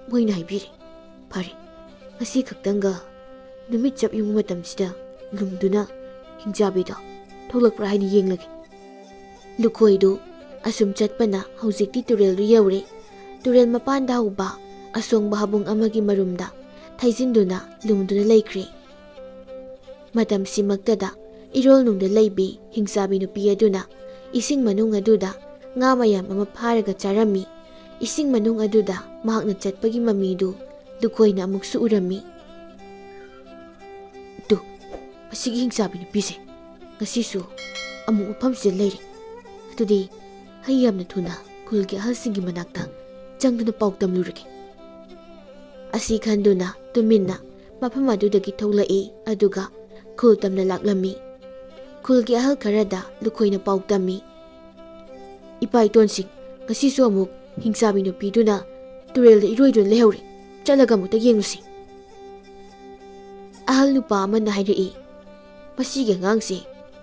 ꯃꯣꯏꯅ ꯍꯥꯏꯕꯤꯔꯤ꯫ ꯐꯔꯦ, ꯉꯁꯤ ꯈꯛꯇꯪꯒ ꯅꯨꯃꯤꯠ ꯆꯞ ꯌꯨꯡꯕ ꯃꯇꯝꯁꯤꯗ ꯂꯨꯝꯗꯨꯅ ꯍꯤꯡꯆꯥꯕꯤꯗꯣ ꯊꯣꯛꯂꯛꯄ꯭ꯔꯥ ꯍꯥꯏꯅ ꯌꯦꯡꯂꯒꯦ꯫" ꯂꯨꯈꯣꯏꯗꯨ ꯑꯁꯨꯝ ꯆꯠꯄꯅ ꯍꯧꯖꯤꯛꯇꯤ ꯇꯨꯔꯦꯜꯗꯨ ꯌꯧꯔꯦ꯫ ꯇꯨꯔꯦꯜ ꯃꯄꯥꯟꯗ ꯍꯧꯕ ꯑꯁꯣꯡꯕ ꯍꯥꯕꯨꯡ ꯑꯃꯒꯤ ꯃꯔꯨꯝꯗ ꯊꯩꯖꯤꯟꯗꯨꯅ ꯂꯨꯝꯗꯨꯅ ꯂꯩꯈ꯭ꯔꯦ꯫ ꯃꯇꯝꯁꯤꯃꯛꯇꯗ ꯏꯔꯣꯜꯅꯨꯡꯗ ꯂꯩꯕꯤ ꯍꯤꯡꯆꯥꯕꯤ ꯅꯨꯄꯤ ꯑꯗꯨꯅ ꯏꯁꯤꯡ ꯃꯅꯨꯡ ꯑꯗꯨꯗ ꯉꯥ ꯃꯌꯥꯝ ꯑꯃ ꯐꯥꯔꯒ ꯆꯥꯔꯝꯃꯤ꯫ ꯏꯁꯤꯡ ꯃꯅꯨꯡ ꯑꯗꯨꯗ ꯃꯍꯥꯛꯅ ꯆꯠꯄꯒꯤ ꯃꯃꯤꯗꯨ ꯂꯨꯈꯣꯏꯅ ꯑꯃꯨꯛꯁꯨ ꯎꯔꯝꯃꯤ꯫ "ꯇꯨ, ꯃꯁꯤꯒꯤ ꯍꯤꯡꯆꯥꯕꯤ ꯅꯨꯄꯤꯁꯦ ꯉꯁꯤꯁꯨ ꯑꯃꯨꯛ ꯃꯐꯝꯁꯤꯗ ꯂꯩꯔꯦ꯫ ꯑꯗꯨꯗꯤ ꯑꯩ ꯌꯥꯝꯅ ꯊꯨꯅ ꯈꯨꯜꯒꯤ ꯑꯍꯜꯁꯤꯡꯒꯤ ꯃꯅꯥꯛꯇ ꯆꯪꯗꯨꯅ ꯄꯥꯎ ꯇꯝꯂꯨꯔꯒꯦ"꯫ ꯑꯁꯤ ꯈꯟꯗꯨꯅ ꯇꯨꯃꯤꯟꯅ ꯃꯐꯝ ꯑꯗꯨꯗꯒꯤ ꯊꯣꯛꯂꯛꯏ, ꯑꯗꯨꯒ ꯈꯨꯜ ꯇꯝꯅ ꯂꯥꯛꯂꯝꯃꯤ꯫ ꯈꯨꯜꯒꯤ ꯑꯍꯜ ꯈꯔꯗ ꯂꯨꯈꯣꯏꯅ ꯄꯥꯎ ꯇꯝꯃꯤ꯫ "ꯏꯄꯥ ꯏꯇꯣꯟꯁꯤꯡ, ꯉꯁꯤꯁꯨ ꯑꯃꯨꯛ ꯍꯤꯡꯆꯥꯕꯤ ꯅꯨꯄꯤꯗꯨꯅ ꯇꯨꯔꯦꯜꯗ ꯏꯔꯣꯏꯗꯨꯅ ꯂꯩꯍꯧꯔꯦ꯫ ꯆꯠꯂꯒ ꯑꯃꯨꯛꯇ ꯌꯦꯡꯂꯨꯁꯤ"꯫ ꯑꯍꯜ ꯅꯨꯄꯥ ꯑꯃꯅ ꯍꯥꯏꯔꯛꯏ, "ꯃꯁꯤꯒꯤ ꯑꯉꯥꯡꯁꯦ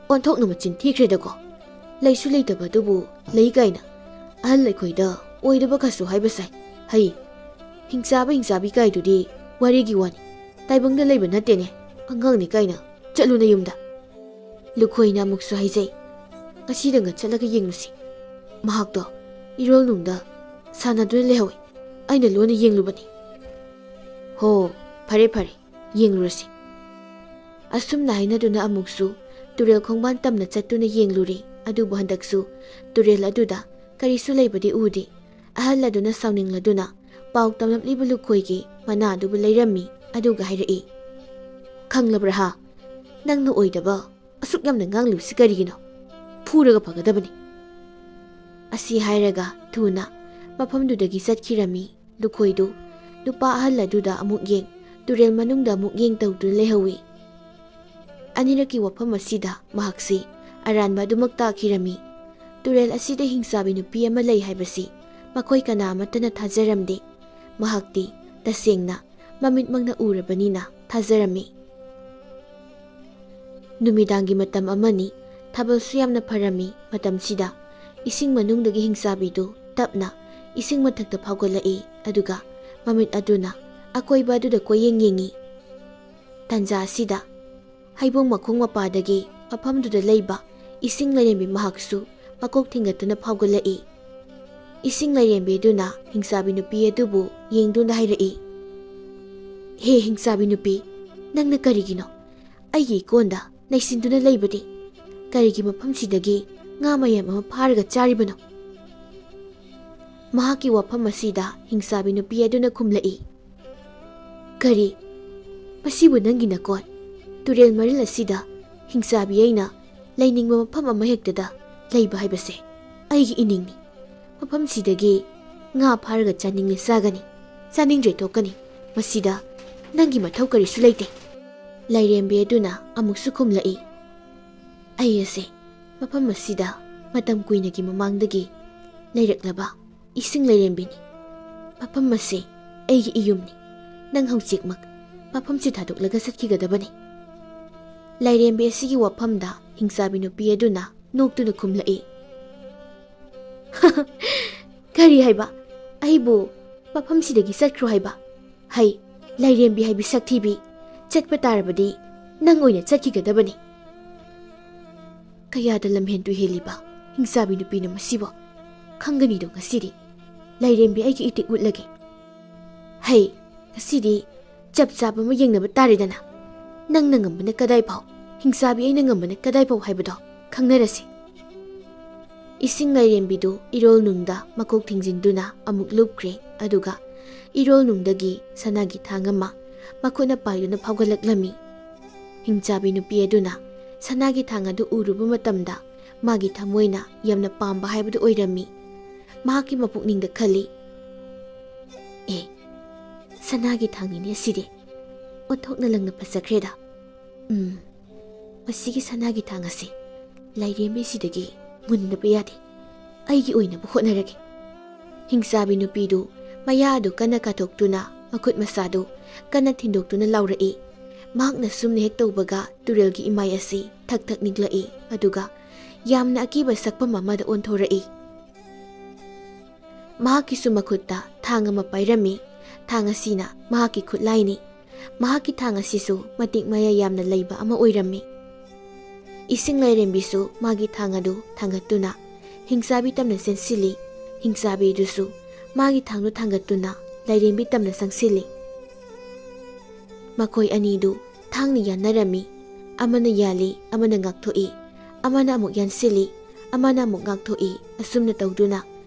ꯑꯣꯟꯊꯣꯛꯅ ꯃꯆꯤꯟ ꯊꯤꯈ꯭ꯔꯦꯗꯀꯣ꯫ ꯂꯩꯁꯨ ꯂꯩꯇꯕꯗꯨꯕꯨ ꯂꯩ ꯀꯥꯏꯅ꯫ ꯑꯍꯜ ꯑꯩꯈꯣꯏꯗ ꯑꯣꯏꯗꯕ ꯀꯩꯁꯨ ꯍꯥꯏꯕ ꯁꯥꯏ꯫ ꯍꯩ, ꯍꯤꯡꯆꯥꯕ ꯍꯤꯡꯆꯥꯕꯤ ꯀꯥꯏꯗꯨꯗꯤ ꯋꯥꯔꯤꯒꯤ ꯋꯥꯅꯤ꯫ ꯇꯥꯏꯕꯪꯗ ꯂꯩꯕ ꯅꯠꯇꯦꯅꯦ꯫ ꯑꯉꯥꯡꯅꯤ ꯀꯥꯏꯅ꯫ ꯆꯠꯂꯨ ꯅꯌꯨꯝꯗ"꯫ ꯂꯨꯈꯣꯏꯅ ꯑꯃꯨꯛꯁꯨ ꯍꯥꯏꯖꯩ, "ꯉꯁꯤꯗꯪꯒ ꯆꯠꯂꯒ ꯌꯦꯡꯂꯨꯁꯤ꯫ ꯃꯍꯥꯛꯇꯣ ꯏꯔꯣꯜꯅꯨꯡꯗ ꯁꯥꯟꯅꯗꯨꯅ ꯂꯩꯍꯧꯏ꯫ ꯑꯩꯅ ꯂꯣꯟꯅ ꯌꯦꯡꯂꯨꯕꯅꯤ"꯫ "ꯍꯣ, ꯐꯔꯦ ꯐꯔꯦ, ꯌꯦꯡꯂꯨꯔꯁꯤ"꯫ ꯑꯁꯨꯝꯅ ꯍꯥꯏꯅꯗꯨꯅ ꯑꯃꯨꯛꯁꯨ ꯇꯨꯔꯦꯜ ꯈꯣꯡꯕꯥꯟ ꯇꯝꯅ ꯆꯠꯇꯨꯅ ꯌꯦꯡꯂꯨꯔꯦ꯫ ꯑꯗꯨꯕꯨ ꯍꯟꯗꯛꯁꯨ ꯇꯨꯔꯦꯜ ꯑꯗꯨꯗ ꯀꯔꯤꯁꯨ ꯂꯩꯕꯗꯤ ꯎꯗꯦ꯫ ꯑꯍꯜ ꯑꯗꯨꯅ ꯁꯥꯎꯅꯤꯡꯂꯗꯨꯅ ꯄꯥꯎ ꯇꯝꯂꯛꯂꯤꯕ ꯂꯨꯈꯣꯏꯒꯤ ꯃꯅꯥ ꯑꯗꯨꯕꯨ ꯂꯩꯔꯝꯃꯤ, ꯑꯗꯨꯒ ꯍꯥꯏꯔꯛꯏ, "ꯈꯪꯂꯕ꯭ꯔꯥ ꯍꯥ? ꯅꯪꯅ ꯑꯣꯏꯗꯕ ꯑꯁꯨꯛ ꯌꯥꯝꯅ ꯉꯥꯡꯂꯤꯕꯁꯤ ꯀꯔꯤꯒꯤꯅꯣ? ꯐꯨꯔꯒ ꯐꯒꯗꯕꯅꯤ"꯫ ꯑꯁꯤ ꯍꯥꯏꯔꯒ ꯊꯨꯅ ꯃꯐꯝꯗꯨꯗꯒꯤ ꯆꯠꯈꯤꯔꯝꯃꯤ꯫ ꯂꯨꯈꯣꯏꯗꯨ ꯅꯨꯄꯥ ꯑꯍꯜ ꯑꯗꯨꯗ ꯑꯃꯨꯛ ꯌꯦꯡ, ꯇꯨꯔꯦꯜ ꯃꯅꯨꯡꯗ ꯑꯃꯨꯛ ꯌꯦꯡ ꯇꯧꯗꯨꯅ ꯂꯩꯍꯧꯏ꯫ ꯑꯅꯤꯔꯛꯀꯤ ꯋꯥꯐꯝ ꯑꯁꯤꯗ ꯃꯍꯥꯛꯁꯤ ꯑꯔꯥꯟꯕ ꯑꯗꯨꯃꯛ ꯇꯥꯈꯤꯔꯝꯃꯤ꯫ ꯇꯨꯔꯦꯜ ꯑꯁꯤꯗ ꯍꯤꯡꯆꯥꯕꯤ ꯅꯨꯄꯤ ꯑꯃ ꯂꯩ ꯍꯥꯏꯕꯁꯤ ꯃꯈꯣꯏ ꯀꯅꯥ ꯑꯃꯠꯇꯅ ꯊꯥꯖꯔꯝꯗꯦ꯫ ꯃꯍꯥꯛꯇꯤ ꯇꯁꯦꯡꯅ ꯃꯃꯤꯠꯃꯛꯅ ꯎꯔꯕꯅꯤꯅ ꯊꯥꯖꯔꯝꯃꯤ꯫ ꯅꯨꯃꯤꯗꯥꯡꯒꯤ ꯃꯇꯝ ꯑꯃꯅꯤ꯫ ꯊꯥꯕꯜꯁꯨ ꯌꯥꯝꯅ ꯐꯔꯝꯃꯤ꯫ ꯃꯇꯝꯁꯤꯗ ꯏꯁꯤꯡ ꯃꯅꯨꯡꯗꯒꯤ ꯍꯤꯡꯆꯥꯕꯤꯗꯨ ꯇꯞꯅ ꯏꯁꯤꯡ ꯃꯊꯛꯇ ꯐꯥꯎꯒꯠꯂꯛꯏ, ꯑꯗꯨꯒ ꯃꯃꯤꯠ ꯑꯗꯨꯅ ꯑꯀꯣꯏꯕ ꯑꯗꯨꯗ ꯀꯣꯏꯌꯦꯡ ꯌꯦꯡꯉꯤ꯫ ꯇꯥꯟꯖꯥ ꯑꯁꯤꯗ ꯍꯩꯕꯣꯡ ꯃꯈꯣꯡ ꯃꯄꯥꯗꯒꯤ ꯃꯐꯝꯗꯨꯗ ꯂꯩꯕ ꯏꯁꯤꯡ ꯂꯥꯏꯔꯦꯝꯕꯤ ꯃꯍꯥꯛꯁꯨ ꯃꯀꯣꯛ ꯊꯤꯡꯒꯠꯇꯨꯅ ꯐꯥꯎꯒꯠꯂꯛꯏ꯫ ꯏꯁꯤꯡ ꯂꯥꯏꯔꯦꯝꯕꯤ ꯑꯗꯨꯅ ꯍꯤꯡꯆꯥꯕꯤ ꯅꯨꯄꯤ ꯑꯗꯨꯕꯨ ꯌꯦꯡꯗꯨꯅ ꯍꯥꯏꯔꯛꯏ, "ꯍꯦ ꯍꯤꯡꯆꯥꯕꯤ ꯅꯨꯄꯤ, ꯅꯪꯅ ꯀꯔꯤꯒꯤꯅꯣ ꯑꯩꯒꯤ ꯏꯀꯣꯟꯗ ꯅꯩꯁꯤꯟꯗꯨꯅ ꯂꯩꯕꯗꯤ? ꯀꯔꯤꯒꯤ ꯃꯐꯝꯁꯤꯗꯒꯤ ꯉꯥ ꯃꯌꯥꯝ ꯑꯃ ꯐꯥꯔꯒ ꯆꯥꯔꯤꯕꯅꯣ?" ꯃꯍꯥꯛꯀꯤ ꯋꯥꯐꯝ ꯑꯁꯤꯗ ꯍꯤꯡꯆꯥꯕꯤ ꯅꯨꯄꯤ ꯑꯗꯨꯅ ꯈꯨꯝꯂꯛꯏ, "ꯀꯔꯤ? ꯃꯁꯤꯕꯨ ꯅꯪꯒꯤ ꯅꯀꯣꯟ? ꯇꯨꯔꯦꯜ ꯃꯔꯤꯜ ꯑꯁꯤꯗ ꯍꯤꯡꯆꯥꯕꯤ ꯑꯩꯅ ꯂꯩꯅꯤꯡꯕ ꯃꯐꯝ ꯑꯃ ꯍꯦꯛꯇꯗ ꯂꯩꯕ ꯍꯥꯏꯕꯁꯦ ꯑꯩꯒꯤ ꯏꯅꯤꯡꯅꯤ꯫ ꯃꯐꯝꯁꯤꯗꯒꯤ ꯉꯥ ꯐꯥꯔꯒ ꯆꯥꯅꯤꯡꯂꯦ ꯆꯥꯒꯅꯤ, ꯆꯥꯅꯤꯡꯗ꯭ꯔꯦ ꯇꯣꯛꯀꯅꯤ꯫ ꯃꯁꯤꯗ ꯅꯪꯒꯤ ꯃꯊꯧ ꯀꯔꯤꯁꯨ ꯂꯩꯇꯦ"꯫ ꯂꯥꯏꯔꯦꯝꯕꯤ ꯑꯗꯨꯅ ꯑꯃꯨꯛꯁꯨ ꯈꯨꯝꯂꯛꯏ, "ꯑꯩ ꯑꯁꯦ ꯃꯐꯝ ꯑꯁꯤꯗ ꯃꯇꯝ ꯀꯨꯏꯅꯒꯤ ꯃꯃꯥꯡꯗꯒꯤ ꯂꯩꯔꯛꯂꯕ ꯏꯁꯤꯡ ꯂꯥꯏꯔꯦꯝꯕꯤꯅꯤ꯫ ꯃꯐꯝ ꯑꯁꯤ ꯑꯩꯒꯤ ꯏꯌꯨꯝꯅꯤ꯫ ꯅꯪ ꯍꯧꯖꯤꯛꯃꯛ ꯃꯐꯝꯁꯤ ꯊꯥꯗꯣꯛꯂꯒ ꯆꯠꯈꯤꯒꯗꯕꯅꯤ"꯫ ꯂꯥꯏꯔꯦꯝꯕꯤ ꯑꯁꯤꯒꯤ ꯋꯥꯐꯝꯗ ꯍꯤꯡꯆꯥꯕꯤ ꯅꯨꯄꯤ ꯑꯗꯨꯅ ꯅꯣꯛꯇꯨꯅ ꯈꯨꯝꯂꯛꯏ, "ꯀꯔꯤ ꯍꯥꯏꯕ? ꯑꯩꯕꯨ ꯃꯐꯝꯁꯤꯗꯒꯤ ꯆꯠꯈ꯭ꯔꯣ ꯍꯥꯏꯕ? ꯍꯩ, ꯂꯥꯏꯔꯦꯝꯕꯤ ꯍꯥꯏꯕꯤ ꯁꯛꯊꯤꯕꯤ, ꯆꯠꯄ ꯇꯥꯔꯕꯗꯤ ꯅꯪ ꯑꯣꯏꯅ ꯆꯠꯈꯤꯒꯗꯕꯅꯤ"꯫ ꯀꯌꯥꯗ ꯂꯝꯍꯦꯟ ꯇꯨꯍꯦꯜꯂꯤꯕ ꯍꯤꯡꯆꯥꯕꯤ ꯅꯨꯄꯤꯅꯣ ꯃꯁꯤꯕꯣ! ꯈꯪꯒꯅꯤꯗꯣ ꯉꯁꯤꯗꯤ꯫ ꯂꯥꯏꯔꯦꯝꯕꯤ ꯑꯩꯒꯤ ꯏꯇꯤꯛ ꯎꯠꯂꯒꯦ꯫ ꯍꯩ, ꯉꯁꯤꯗꯤ ꯆꯞ ꯆꯥꯕ ꯑꯃ ꯌꯦꯡꯅꯕ ꯇꯥꯔꯦꯗꯅ꯫ ꯅꯪꯅ ꯉꯝꯕꯅ ꯀꯗꯥꯏ ꯐꯥꯎ, ꯍꯤꯡꯆꯥꯕꯤ ꯑꯩꯅ ꯉꯝꯕꯅ ꯀꯗꯥꯏ ꯐꯥꯎ ꯍꯥꯏꯕꯗꯣ ꯈꯪꯅꯔꯁꯤ꯫ ꯏꯁꯤꯡ ꯂꯥꯏꯔꯦꯝꯕꯤꯗꯨ ꯏꯔꯣꯜ ꯅꯨꯡꯗ ꯃꯀꯣꯛ ꯊꯤꯡꯖꯤꯟꯗꯨꯅ ꯑꯃꯨꯛ ꯂꯨꯞꯈ꯭ꯔꯦ, ꯑꯗꯨꯒ ꯏꯔꯣꯜ ꯅꯨꯡꯗꯒꯤ ꯁꯅꯥꯒꯤ ꯊꯥꯡ ꯑꯃ ꯃꯈꯨꯠꯅ ꯄꯥꯏꯗꯨꯅ ꯐꯥꯎꯒꯠꯂꯛꯂꯝꯃꯤ꯫ ꯍꯤꯡꯆꯥꯕꯤ ꯅꯨꯄꯤ ꯑꯗꯨꯅ ꯁꯅꯥꯒꯤ ꯊꯥꯡ ꯑꯗꯨ ꯎꯔꯨꯕ ꯃꯇꯝꯗ ꯃꯥꯒꯤ ꯊꯃꯣꯏꯅ ꯌꯥꯝꯅ ꯄꯥꯝꯕ ꯍꯥꯏꯕꯗꯨ ꯑꯣꯏꯔꯝꯃꯤ꯫ ꯃꯍꯥꯛꯀꯤ ꯃꯄꯨꯛꯅꯤꯡꯗ ꯈꯜꯂꯤ, "ꯑꯦ, ꯁꯅꯥꯒꯤ ꯊꯥꯡꯅꯤꯅꯦ ꯑꯁꯤꯗꯤ꯫ ꯑꯣꯟꯊꯣꯛꯅ ꯂꯪꯅ ꯐꯖꯈ꯭ꯔꯦꯗ꯫ ꯎꯝ, ꯃꯁꯤꯒꯤ ꯁꯅꯥꯒꯤ ꯊꯥꯡ ꯑꯁꯤ ꯂꯥꯏꯔꯦꯝꯕꯤꯁꯤꯗꯒꯤ ꯃꯨꯟꯗꯕ ꯌꯥꯗꯦ꯫ ꯑꯩꯒꯤ ꯑꯣꯏꯅꯕ ꯍꯣꯠꯅꯔꯒꯦ"꯫ ꯍꯤꯡꯆꯥꯕꯤ ꯅꯨꯄꯤꯗꯨ ꯃꯌꯥ ꯑꯗꯨ ꯀꯟꯅ ꯀꯥꯊꯣꯛꯇꯨꯅ ꯃꯈꯨꯠ ꯃꯁꯥꯗꯨ ꯀꯟꯅ ꯊꯤꯟꯗꯣꯛꯇꯨꯅ ꯂꯥꯎꯔꯛꯏ꯫ ꯃꯍꯥꯛꯅ ꯁꯨꯝꯅ ꯍꯦꯛ ꯇꯧꯕꯒ ꯇꯨꯔꯦꯜꯒꯤ ꯏꯃꯥꯏ ꯑꯁꯤ ꯊꯛ ꯊꯛ ꯅꯤꯛꯂꯛꯏ, ꯑꯗꯨꯒ ꯌꯥꯝꯅ ꯑꯀꯤꯕ ꯁꯛꯐꯝ ꯑꯃꯗ ꯑꯣꯟꯊꯣꯔꯛꯏ꯫ ꯃꯍꯥꯛꯀꯤꯁꯨ ꯃꯈꯨꯠꯇ ꯊꯥꯡ ꯑꯃ ꯄꯥꯏꯔꯝꯃꯤ꯫ ꯊꯥꯡ ꯑꯁꯤꯅ ꯃꯍꯥꯛꯀꯤ ꯈꯨꯠꯂꯥꯏꯅꯤ꯫ ꯃꯍꯥꯛꯀꯤ ꯊꯥꯡ ꯑꯁꯤꯁꯨ ꯃꯇꯤꯛ ꯃꯌꯥꯏ ꯌꯥꯝꯅ ꯂꯩꯕ ꯑꯃ ꯑꯣꯏꯔꯝꯃꯤ꯫ ꯏꯁꯤꯡ ꯂꯥꯏꯔꯦꯝꯕꯤꯁꯨ ꯃꯥꯒꯤ ꯊꯥꯡ ꯑꯗꯨ ꯊꯥꯡꯒꯠꯇꯨꯅ ꯍꯤꯡꯆꯥꯕꯤ ꯇꯝꯅ ꯆꯦꯟꯁꯤꯜꯂꯤ꯫ ꯍꯤꯡꯆꯥꯕꯤꯗꯨꯁꯨ ꯃꯥꯒꯤ ꯊꯥꯡꯗꯨ ꯊꯥꯡꯒꯠꯇꯨꯅ ꯂꯥꯏꯔꯦꯝꯕꯤ ꯇꯝꯅ ꯆꯪꯁꯤꯜꯂꯤ꯫ ꯃꯈꯣꯏ ꯑꯅꯤꯗꯨ ꯊꯥꯡꯅ ꯌꯥꯟꯅꯔꯝꯃꯤ꯫ ꯑꯃꯅ ꯌꯥꯜꯂꯤ, ꯑꯃꯅ ꯉꯥꯛꯊꯣꯛꯏ, ꯑꯃꯅ ꯑꯃꯨꯛ ꯌꯥꯟꯁꯤꯜꯂꯤ, ꯑꯃꯅ ꯑꯃꯨꯛ ꯉꯥꯛꯊꯣꯛꯏ꯫ ꯑꯁꯨꯝꯅ ꯇꯧꯗꯨꯅ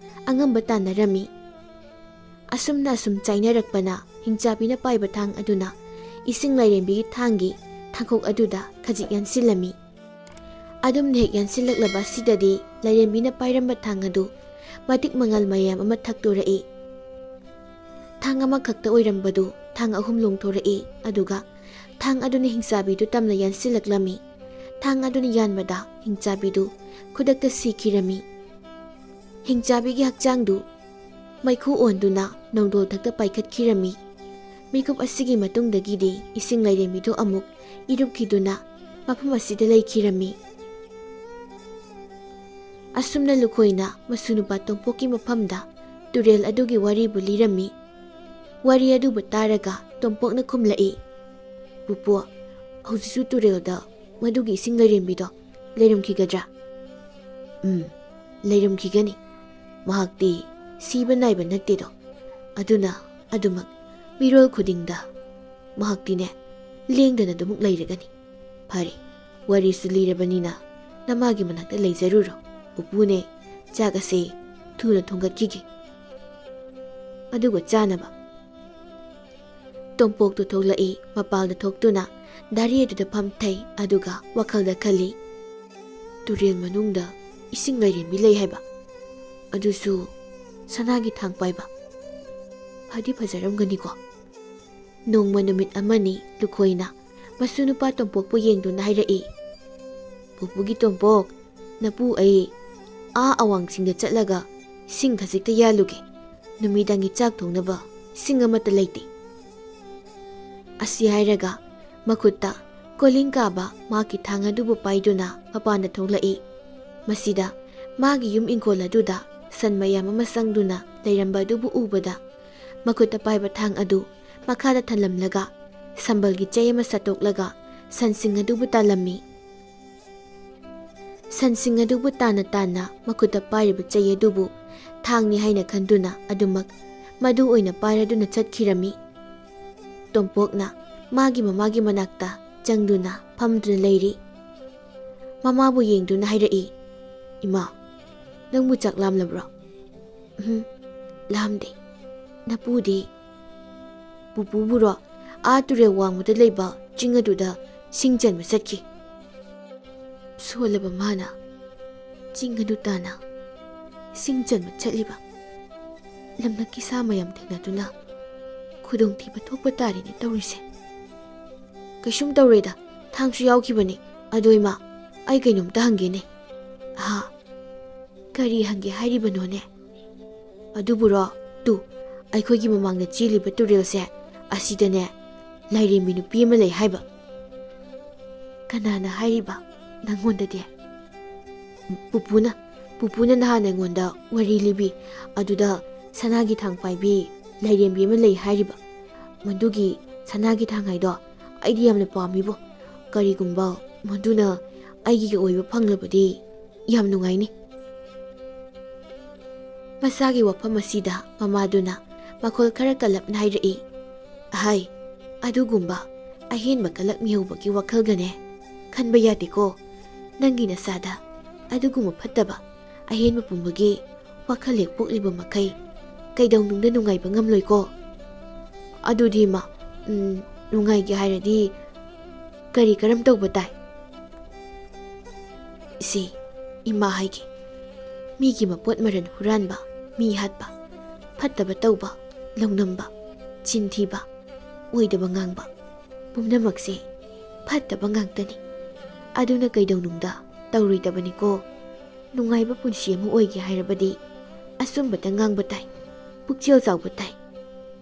ꯑꯉꯝꯕ ꯇꯥꯟꯅꯔꯝꯃꯤ꯫ ꯑꯁꯨꯝꯅ ꯑꯁꯨꯝ ꯆꯥꯏꯅꯔꯛꯄꯅ ꯍꯤꯡꯆꯥꯕꯤꯅ ꯄꯥꯏꯕ ꯊꯥꯡ ꯑꯗꯨꯅ ꯏꯁꯤꯡ ꯂꯥꯏꯔꯦꯝꯕꯤꯒꯤ ꯊꯥꯡꯒꯤ ꯊꯥꯡꯈꯣꯛ ꯑꯗꯨꯗ ꯈꯖꯤꯛ ꯌꯥꯟꯁꯤꯜꯂꯝꯃꯤ꯫ ꯑꯗꯨꯝꯅ ꯍꯦꯛ ꯌꯥꯟꯁꯤꯜꯂꯛꯂꯕ ꯑꯁꯤꯗꯗꯤ ꯂꯥꯏꯔꯦꯝꯕꯤꯅ ꯄꯥꯏꯔꯝꯕ ꯊꯥꯡ ꯑꯗꯨ ꯃꯇꯤꯛ ꯃꯉꯥꯜ ꯃꯌꯥꯝ ꯑꯃ ꯊꯛꯇꯣꯔꯛꯏ꯫ ꯊꯥꯡ ꯑꯃꯈꯛꯇ ꯑꯣꯏꯔꯝꯕꯗꯨ ꯊꯥꯡ ꯑꯍꯨꯝ ꯂꯣꯡꯊꯣꯔꯛꯏ, ꯑꯗꯨꯒ ꯊꯥꯡ ꯑꯗꯨꯅ ꯍꯤꯡꯆꯥꯕꯤꯗꯨ ꯇꯝꯅ ꯌꯥꯟꯁꯤꯜꯂꯛꯂꯝꯃꯤ꯫ ꯊꯥꯡ ꯑꯗꯨꯅ ꯌꯥꯟꯕꯗ ꯍꯤꯡꯆꯥꯕꯤꯗꯨ ꯈꯨꯗꯛꯇ ꯁꯤꯈꯤꯔꯝꯃꯤ꯫ ꯍꯤꯡꯆꯥꯕꯤꯒꯤ ꯍꯛꯆꯥꯡꯗꯨ ꯃꯩꯈꯨ ꯑꯣꯟꯗꯨꯅ ꯅꯣꯡꯗꯣꯜ ꯊꯛꯇ ꯄꯥꯏꯈꯠꯈꯤꯔꯝꯃꯤ꯫ ꯃꯤꯀꯨꯞ ꯑꯁꯤꯒꯤ ꯃꯇꯨꯡꯗꯒꯤꯗꯤ ꯏꯁꯤꯡ ꯂꯥꯏꯔꯦꯝꯕꯤꯗꯨ ꯑꯃꯨꯛ ꯏꯔꯨꯞꯈꯤꯗꯨꯅ ꯃꯐꯝ ꯑꯁꯤꯗ ꯂꯩꯈꯤꯔꯝꯃꯤ꯫ ꯑꯁꯨꯝꯅ ꯂꯨꯈꯣꯏꯅ ꯃꯁꯨ ꯅꯨꯄꯥ ꯇꯣꯝꯄꯣꯛꯀꯤ ꯃꯐꯝꯗ ꯇꯨꯔꯦꯜ ꯑꯗꯨꯒꯤ ꯋꯥꯔꯤꯕꯨ ꯂꯤꯔꯝꯃꯤ꯫ ꯋꯥꯔꯤ ꯑꯗꯨꯕꯨ ꯇꯥꯔꯒ ꯇꯣꯝꯄꯣꯛꯅ ꯈꯨꯝꯂꯛꯏ, "ꯄꯨꯄꯨ, ꯍꯧꯖꯤꯛꯁꯨ ꯇꯨꯔꯦꯜꯗ ꯃꯗꯨꯒꯤ ꯏꯁꯤꯡ ꯂꯩꯔꯦꯝꯕꯤꯗꯣ ꯂꯩꯔꯝꯈꯤꯒꯗ꯭ꯔꯥ?" "ꯎꯝ, ꯂꯩꯔꯝꯈꯤꯒꯅꯤ꯫ ꯃꯍꯥꯛꯇꯤ ꯁꯤꯕ ꯅꯥꯏꯕ ꯅꯠꯇꯦꯗꯣ꯫ ꯑꯗꯨꯅ ꯑꯗꯨꯃꯛ ꯃꯤꯔꯣꯜ ꯈꯨꯗꯤꯡꯗ ꯃꯍꯥꯛꯇꯤꯅꯦ ꯂꯦꯡꯗꯅ ꯑꯗꯨꯃꯛ ꯂꯩꯔꯒꯅꯤ꯫ ꯐꯔꯦ, ꯋꯥꯔꯤꯁꯨ ꯂꯤꯔꯕꯅꯤꯅ ꯅꯃꯥꯒꯤ ꯃꯅꯥꯛꯇ ꯂꯩꯖꯔꯨꯔꯣ꯫ ꯄꯨꯄꯨꯅꯦ, ꯆꯥꯛ ꯑꯁꯦ ꯊꯨꯅ ꯊꯣꯡꯒꯠꯈꯤꯒꯦ꯫ ꯑꯗꯨꯒ ꯆꯥꯅꯕ꯫" ꯇꯣꯝꯄꯣꯛꯇꯨ ꯊꯣꯛꯂꯛꯏ꯫ ꯃꯄꯥꯜꯗ ꯊꯣꯛꯇꯨꯅ ꯗꯥꯔꯤ ꯑꯗꯨꯗ ꯐꯝꯊꯩ, ꯑꯗꯨꯒ ꯋꯥꯈꯜꯗ ꯈꯜꯂꯤ, "ꯇꯨꯔꯦꯜ ꯃꯅꯨꯡꯗ ꯏꯁꯤꯡ ꯂꯩꯔꯦꯝꯕꯤ ꯂꯩ ꯍꯥꯏꯕ, ꯑꯗꯨꯁꯨ ꯁꯅꯥꯒꯤ ꯊꯥꯡ ꯄꯥꯏꯕ꯫ ꯐꯗꯤ ꯐꯖꯔꯝꯒꯅꯤꯀꯣ?" ꯅꯣꯡꯃ ꯅꯨꯃꯤꯠ ꯑꯃꯅꯤ ꯂꯨꯈꯣꯏꯅ ꯃꯁꯨ ꯅꯨꯄꯥ ꯇꯣꯝꯄꯣꯛꯄꯨ ꯌꯦꯡꯗꯨꯅ ꯍꯥꯏꯔꯛꯏ, "ꯄꯨꯄꯨꯒꯤ ꯇꯣꯝꯄꯣꯛ, ꯅꯄꯨ ꯑꯩ ꯑꯥ ꯑꯋꯥꯡꯁꯤꯡꯗ ꯆꯠꯂꯒ ꯁꯤꯡ ꯈꯖꯤꯛꯇ ꯌꯥꯜꯂꯨꯒꯦ꯫ ꯅꯨꯃꯤꯗꯥꯡꯒꯤ ꯆꯥꯛ ꯊꯣꯡꯅꯕ ꯁꯤꯡ ꯑꯃꯠꯇ ꯂꯩꯇꯦ꯫" ꯑꯁꯤ ꯍꯥꯏꯔꯒ ꯃꯈꯨꯠꯇ ꯀꯣꯂꯤꯡ ꯀꯥꯕ ꯃꯍꯥꯛꯀꯤ ꯊꯥꯡ ꯑꯗꯨꯕꯨ ꯄꯥꯏꯗꯨꯅ ꯃꯄꯥꯟꯗ ꯊꯣꯛꯂꯛꯏ꯫ ꯃꯁꯤꯗ ꯃꯥꯒꯤ ꯌꯨꯝ ꯏꯪꯈꯣꯜ ꯑꯗꯨꯗ ꯁꯟ ꯃꯌꯥꯝ ꯑꯃ ꯆꯪꯗꯨꯅ ꯂꯩꯔꯝꯕ ꯑꯗꯨꯕꯨ ꯎꯕꯗ ꯃꯈꯨꯠꯇ ꯄꯥꯏꯕ ꯊꯥꯡ ꯑꯗꯨ ꯃꯈꯥꯗ ꯊꯝꯂꯝꯂꯒ ꯁꯝꯕꯜꯒꯤ ꯆꯩ ꯑꯃ ꯁꯠꯇꯣꯛꯂꯒ ꯁꯟꯁꯤꯡ ꯑꯗꯨꯕꯨ ꯇꯥꯜꯂꯝꯃꯤ꯫ ꯁꯟꯁꯤꯡ ꯑꯗꯨꯕꯨ ꯇꯥꯟꯅ ꯇꯥꯟꯅ ꯃꯈꯨꯠꯇ ꯄꯥꯏꯔꯤꯕ ꯆꯩ ꯑꯗꯨꯕꯨ ꯊꯥꯡꯅꯤ ꯍꯥꯏꯅ ꯈꯟꯗꯨꯅ ꯑꯗꯨꯃꯛ ꯃꯗꯨ ꯑꯣꯏꯅ ꯄꯥꯏꯔꯗꯨꯅ ꯆꯠꯈꯤꯔꯝꯃꯤ꯫ ꯇꯣꯝꯄꯣꯛꯅ ꯃꯥꯒꯤ ꯃꯃꯥꯒꯤ ꯃꯅꯥꯛꯇ ꯆꯪꯗꯨꯅ ꯐꯝꯗꯨꯅ ꯂꯩꯔꯤ꯫ ꯃꯃꯥꯕꯨ ꯌꯦꯡꯗꯨꯅ ꯍꯥꯏꯔꯛꯏ, "ꯏꯃꯥ, ꯅꯪꯕꯨ ꯆꯥꯛ ꯂꯥꯝꯂꯕ꯭ꯔꯣ?" "ꯎꯝ, ꯂꯥꯝꯗꯦ꯫ ꯅꯄꯨꯗꯤ?" ꯄꯨꯄꯨꯕꯨꯔꯣ ꯑꯥ ꯇꯨꯔꯦꯜ ꯋꯥꯡꯃꯗ ꯂꯩꯕ ꯆꯤꯡ ꯑꯗꯨꯗ ꯁꯤꯡ ꯆꯟꯕ ꯆꯠꯈꯤ꯫ ꯁꯣꯜꯂꯕ ꯃꯥꯅ ꯆꯤꯡ ꯑꯗꯨ ꯇꯥꯟꯅ ꯁꯤꯡ ꯆꯟꯕ ꯆꯠꯂꯤꯕ ꯂꯝꯂꯛꯀꯤ ꯁꯥ ꯃꯌꯥꯝ ꯊꯦꯡꯅꯗꯨꯅ ꯈꯨꯗꯣꯡꯊꯤꯕ ꯊꯣꯛꯄ ꯇꯥꯔꯦꯅꯦ ꯇꯧꯔꯤꯁꯦ꯫ ꯀꯩꯁꯨꯝ ꯇꯧꯔꯣꯏꯗ, ꯊꯥꯡꯁꯨ ꯌꯥꯎꯈꯤꯕꯅꯤ꯫ ꯑꯗꯣ ꯏꯃꯥ, ꯑꯩ ꯀꯩꯅꯣꯝꯇ ꯍꯪꯒꯦꯅꯦ꯫ ꯍꯥ? ꯀꯔꯤ ꯍꯪꯒꯦ ꯍꯥꯏꯔꯤꯕꯅꯣꯅꯦ? ꯑꯗꯨꯕꯨꯔꯣ, ꯇꯨ, ꯑꯩꯈꯣꯏꯒꯤ ꯃꯃꯥꯡꯗ ꯆꯦꯜꯂꯤꯕ ꯇꯨꯔꯦꯜꯁꯦ, ꯑꯁꯤꯗꯅꯦ ꯂꯥꯏꯔꯦꯝꯕꯤ ꯅꯨꯄꯤ ꯑꯃ ꯂꯩ ꯍꯥꯏꯕ꯫ ꯀꯅꯥꯅ ꯍꯥꯏꯔꯤꯕ ꯅꯪꯉꯣꯟꯗꯗꯤ? ꯄꯨꯄꯨꯅ, ꯄꯨꯄꯨꯅ ꯅꯍꯥꯟ ꯑꯩꯉꯣꯟꯗ ꯋꯥꯔꯤ ꯂꯤꯕꯤ꯫ ꯑꯗꯨꯗ ꯁꯅꯥꯒꯤ ꯊꯥꯡ ꯄꯥꯏꯕꯤ ꯂꯥꯏꯔꯦꯝꯕꯤ ꯑꯃ ꯂꯩ ꯍꯥꯏꯔꯤꯕ꯫ ꯃꯗꯨꯒꯤ ꯁꯅꯥꯒꯤ ꯊꯥꯡ ꯍꯥꯏꯗꯣ ꯑꯩꯗꯤ ꯌꯥꯝꯅ ꯄꯥꯝꯃꯤꯕꯣ꯫ ꯀꯔꯤꯒꯨꯝꯕ ꯃꯗꯨꯅ ꯑꯩꯒꯤ ꯑꯣꯏꯕ ꯐꯪꯂꯕꯗꯤ ꯌꯥꯝ ꯅꯨꯡꯉꯥꯏꯅꯤ꯫ ꯃꯁꯥꯒꯤ ꯋꯥꯐꯝ ꯑꯁꯤꯗ ꯃꯃꯥꯗꯨꯅ ꯃꯈꯣꯜ ꯈꯔ ꯀꯜꯂꯞꯅ ꯍꯥꯏꯔꯛꯏ, "ꯑꯍꯩ, ꯑꯗꯨꯒꯨꯝꯕ ꯑꯍꯦꯟꯕ ꯀꯂꯛ ꯃꯤꯍꯧꯕꯒꯤ ꯋꯥꯈꯜꯒꯅꯦ ꯈꯟꯕ ꯌꯥꯗꯦꯀꯣ꯫ ꯅꯪꯒꯤ ꯅꯁꯥꯗ ꯑꯗꯨꯒꯨꯝꯕ ꯐꯠꯇꯕ ꯑꯍꯦꯟꯕ ꯄꯨꯝꯕꯒꯤ ꯋꯥꯈꯜ ꯍꯦꯛ ꯄꯣꯛꯂꯤꯕ ꯃꯈꯩ ꯀꯩꯗꯧꯅꯨꯡꯗ ꯅꯨꯡꯉꯥꯏꯕ ꯉꯝꯂꯣꯏꯀꯣ꯫ ꯑꯗꯨꯗꯤ ꯏꯃꯥ, ꯎꯝ, ꯅꯨꯡꯉꯥꯏꯒꯦ ꯍꯥꯏꯔꯗꯤ ꯀꯔꯤ ꯀꯔꯝ ꯇꯧꯕ ꯇꯥꯏ?" ꯏꯆꯦ, ꯏꯃꯥ ꯍꯥꯏꯒꯦ, ꯃꯤꯒꯤ ꯃꯄꯣꯠ ꯃꯔꯟ ꯍꯨꯔꯥꯟꯕ, ꯃꯤ ꯍꯥꯠꯄ, ꯐꯠꯇꯕ ꯇꯧꯕ, ꯂꯧꯅꯝꯕ, ꯆꯤꯟ ꯊꯤꯕ, ꯑꯣꯏꯗꯕ ꯉꯥꯡꯕ, ꯄꯨꯝꯅꯃꯛꯁꯦ ꯐꯠꯇꯕ ꯉꯥꯛꯇꯅꯤ꯫ ꯑꯗꯨꯅ ꯀꯩꯗꯧꯅꯨꯡꯗ ꯇꯧꯔꯣꯏꯗꯕꯅꯤꯀꯣ꯫ ꯅꯨꯡꯉꯥꯏꯕ ꯄꯨꯟꯁꯤ ꯑꯃ ꯑꯣꯏꯒꯦ ꯍꯥꯏꯔꯕꯗꯤ ꯑꯆꯨꯝꯕꯇ ꯉꯥꯡꯕ ꯇꯥꯏ, ꯄꯨꯛꯆꯦꯜ ꯆꯥꯎꯕ ꯇꯥꯏ,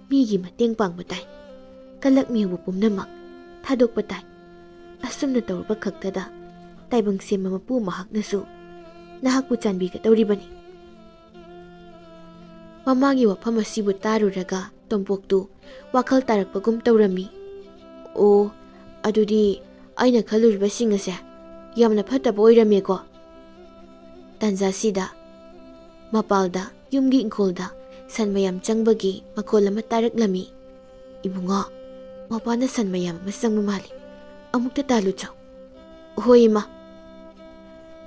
ꯃꯤꯒꯤ ꯃꯇꯦꯡ ꯄꯥꯡꯕ ꯇꯥꯏ, ꯀꯂꯛ ꯃꯤꯍꯧꯕ ꯄꯨꯝꯅꯃꯛ ꯊꯥꯗꯣꯛꯄ ꯇꯥꯏ꯫ ꯑꯁꯨꯝꯅ ꯇꯧꯔꯕ ꯈꯛꯇꯗ ꯇꯥꯏꯕꯪ ꯁꯦꯝꯕ ꯃꯄꯨ ꯃꯍꯥꯛꯅꯁꯨ ꯅꯍꯥꯛꯄꯨ ꯆꯥꯟꯕꯤꯒꯗꯧꯔꯤꯕꯅꯤ꯫ ꯃꯃꯥꯒꯤ ꯋꯥꯐꯝ ꯑꯁꯤꯕꯨ ꯇꯥꯔꯨꯔꯒ ꯇꯣꯝꯄꯣꯛꯇꯨ ꯋꯥꯈꯜ ꯇꯥꯔꯛꯄꯒꯨꯝ ꯇꯧꯔꯝꯃꯤ꯫ "ꯑꯣ, ꯑꯗꯨꯗꯤ ꯑꯩꯅ ꯈꯜꯂꯨꯔꯤꯕꯁꯤꯡ ꯑꯁꯦ ꯌꯥꯝꯅ ꯐꯠꯇꯕ ꯑꯣꯏꯔꯝꯃꯦꯀꯣ?" ꯇꯥꯟꯖꯥꯁꯤꯗ ꯃꯄꯥꯜꯗ ꯌꯨꯝꯒꯤ ꯏꯪꯈꯣꯜꯗ ꯁꯟ ꯃꯌꯥꯝ ꯆꯪꯕꯒꯤ ꯃꯈꯣꯜ ꯑꯃ ꯇꯥꯔꯛꯂꯝꯃꯤ꯫ "ꯏꯕꯨꯡꯉꯣ, ꯃꯄꯥꯟꯗ ꯁꯟ ꯃꯌꯥꯝ ꯑꯃ ꯆꯪꯕ ꯃꯥꯜꯂꯤ꯫ ꯑꯃꯨꯛꯇ ꯇꯥꯜꯂꯨꯆꯣ꯫" "ꯍꯣꯏ, ꯏꯃꯥ꯫"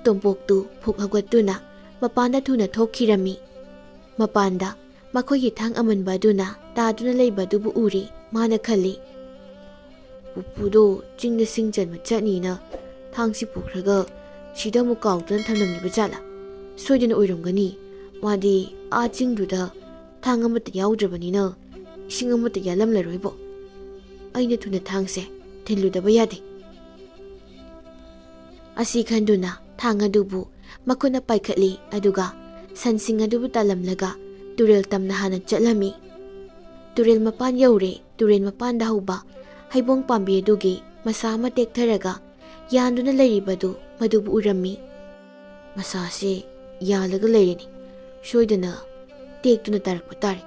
ꯇꯣꯝꯄꯣꯛꯇꯨ ꯐꯨꯛ ꯍꯧꯒꯠꯇꯨꯅ ꯃꯄꯥꯟꯗ ꯊꯨꯅ ꯊꯣꯛꯈꯤꯔꯝꯃꯤ꯫ ꯃꯄꯥꯟꯗ ꯃꯈꯣꯏꯒꯤ ꯊꯥꯡ ꯑꯃꯟꯕ ꯑꯗꯨꯅ ꯇꯥꯗꯨꯅ ꯂꯩꯕ ꯑꯗꯨꯕꯨ ꯎꯔꯦ꯫ ꯃꯥꯅ ꯈꯜꯂꯤ, "ꯄꯨꯄꯨꯗꯣ ꯆꯤꯡꯗ ꯁꯤꯡ ꯆꯟꯕ ꯆꯠꯅꯤꯅ ꯊꯥꯡꯁꯤ ꯄꯨꯈ꯭ꯔꯒ ꯁꯤꯗ ꯑꯃꯨꯛ ꯀꯥꯎꯗꯨꯅ ꯊꯝꯂꯝꯂꯤꯕ ꯖꯥꯠꯂꯥ? ꯁꯣꯏꯗꯅ ꯑꯣꯏꯔꯝꯒꯅꯤ꯫ ꯃꯥꯗꯤ ꯑꯥ ꯆꯤꯡꯗꯨꯗ ꯊꯥꯡ ꯑꯃꯠꯇ ꯌꯥꯎꯗ꯭ꯔꯕꯅꯤꯅ ꯏꯁꯤꯡ ꯑꯃꯠꯇ ꯌꯥꯜꯂꯝꯂꯔꯣꯏꯕꯣ꯫ ꯑꯩꯅ ꯊꯨꯅ ꯊꯥꯡꯁꯦ ꯊꯤꯜꯂꯨꯗꯕ ꯌꯥꯗꯦ"꯫ ꯑꯁꯤ ꯈꯟꯗꯨꯅ ꯊꯥꯡ ꯑꯗꯨꯕꯨ ꯃꯈꯨꯠꯅ ꯄꯥꯏꯈꯠꯂꯤ, ꯑꯗꯨꯒ ꯁꯟꯁꯤꯡ ꯑꯗꯨꯕꯨ ꯇꯥꯜꯂꯝꯂꯒ ꯇꯨꯔꯦꯜ ꯇꯝꯅ ꯍꯥꯟꯅ ꯆꯠꯂꯝꯃꯤ꯫ ꯇꯨꯔꯦꯜ ꯃꯄꯥꯟ ꯌꯧꯔꯦ꯫ ꯇꯨꯔꯦꯜ ꯃꯄꯥꯟꯗ ꯍꯧꯕ ꯍꯩꯕꯣꯡ ꯄꯥꯝꯕꯤ ꯑꯗꯨꯒꯤ ꯃꯁꯥ ꯑꯃ ꯇꯦꯛꯊꯔꯒ ꯌꯥꯟꯗꯨꯅ ꯂꯩꯔꯤꯕꯗꯨ ꯃꯗꯨꯕꯨ ꯎꯔꯝꯃꯤ꯫ "ꯃꯁꯥꯁꯦ ꯌꯥꯜꯂꯒ ꯂꯩꯔꯦꯅꯦ꯫ ꯁꯣꯏꯗꯅ ꯇꯦꯛꯇꯨꯅ ꯇꯥꯔꯛꯄ ꯇꯥꯔꯦ꯫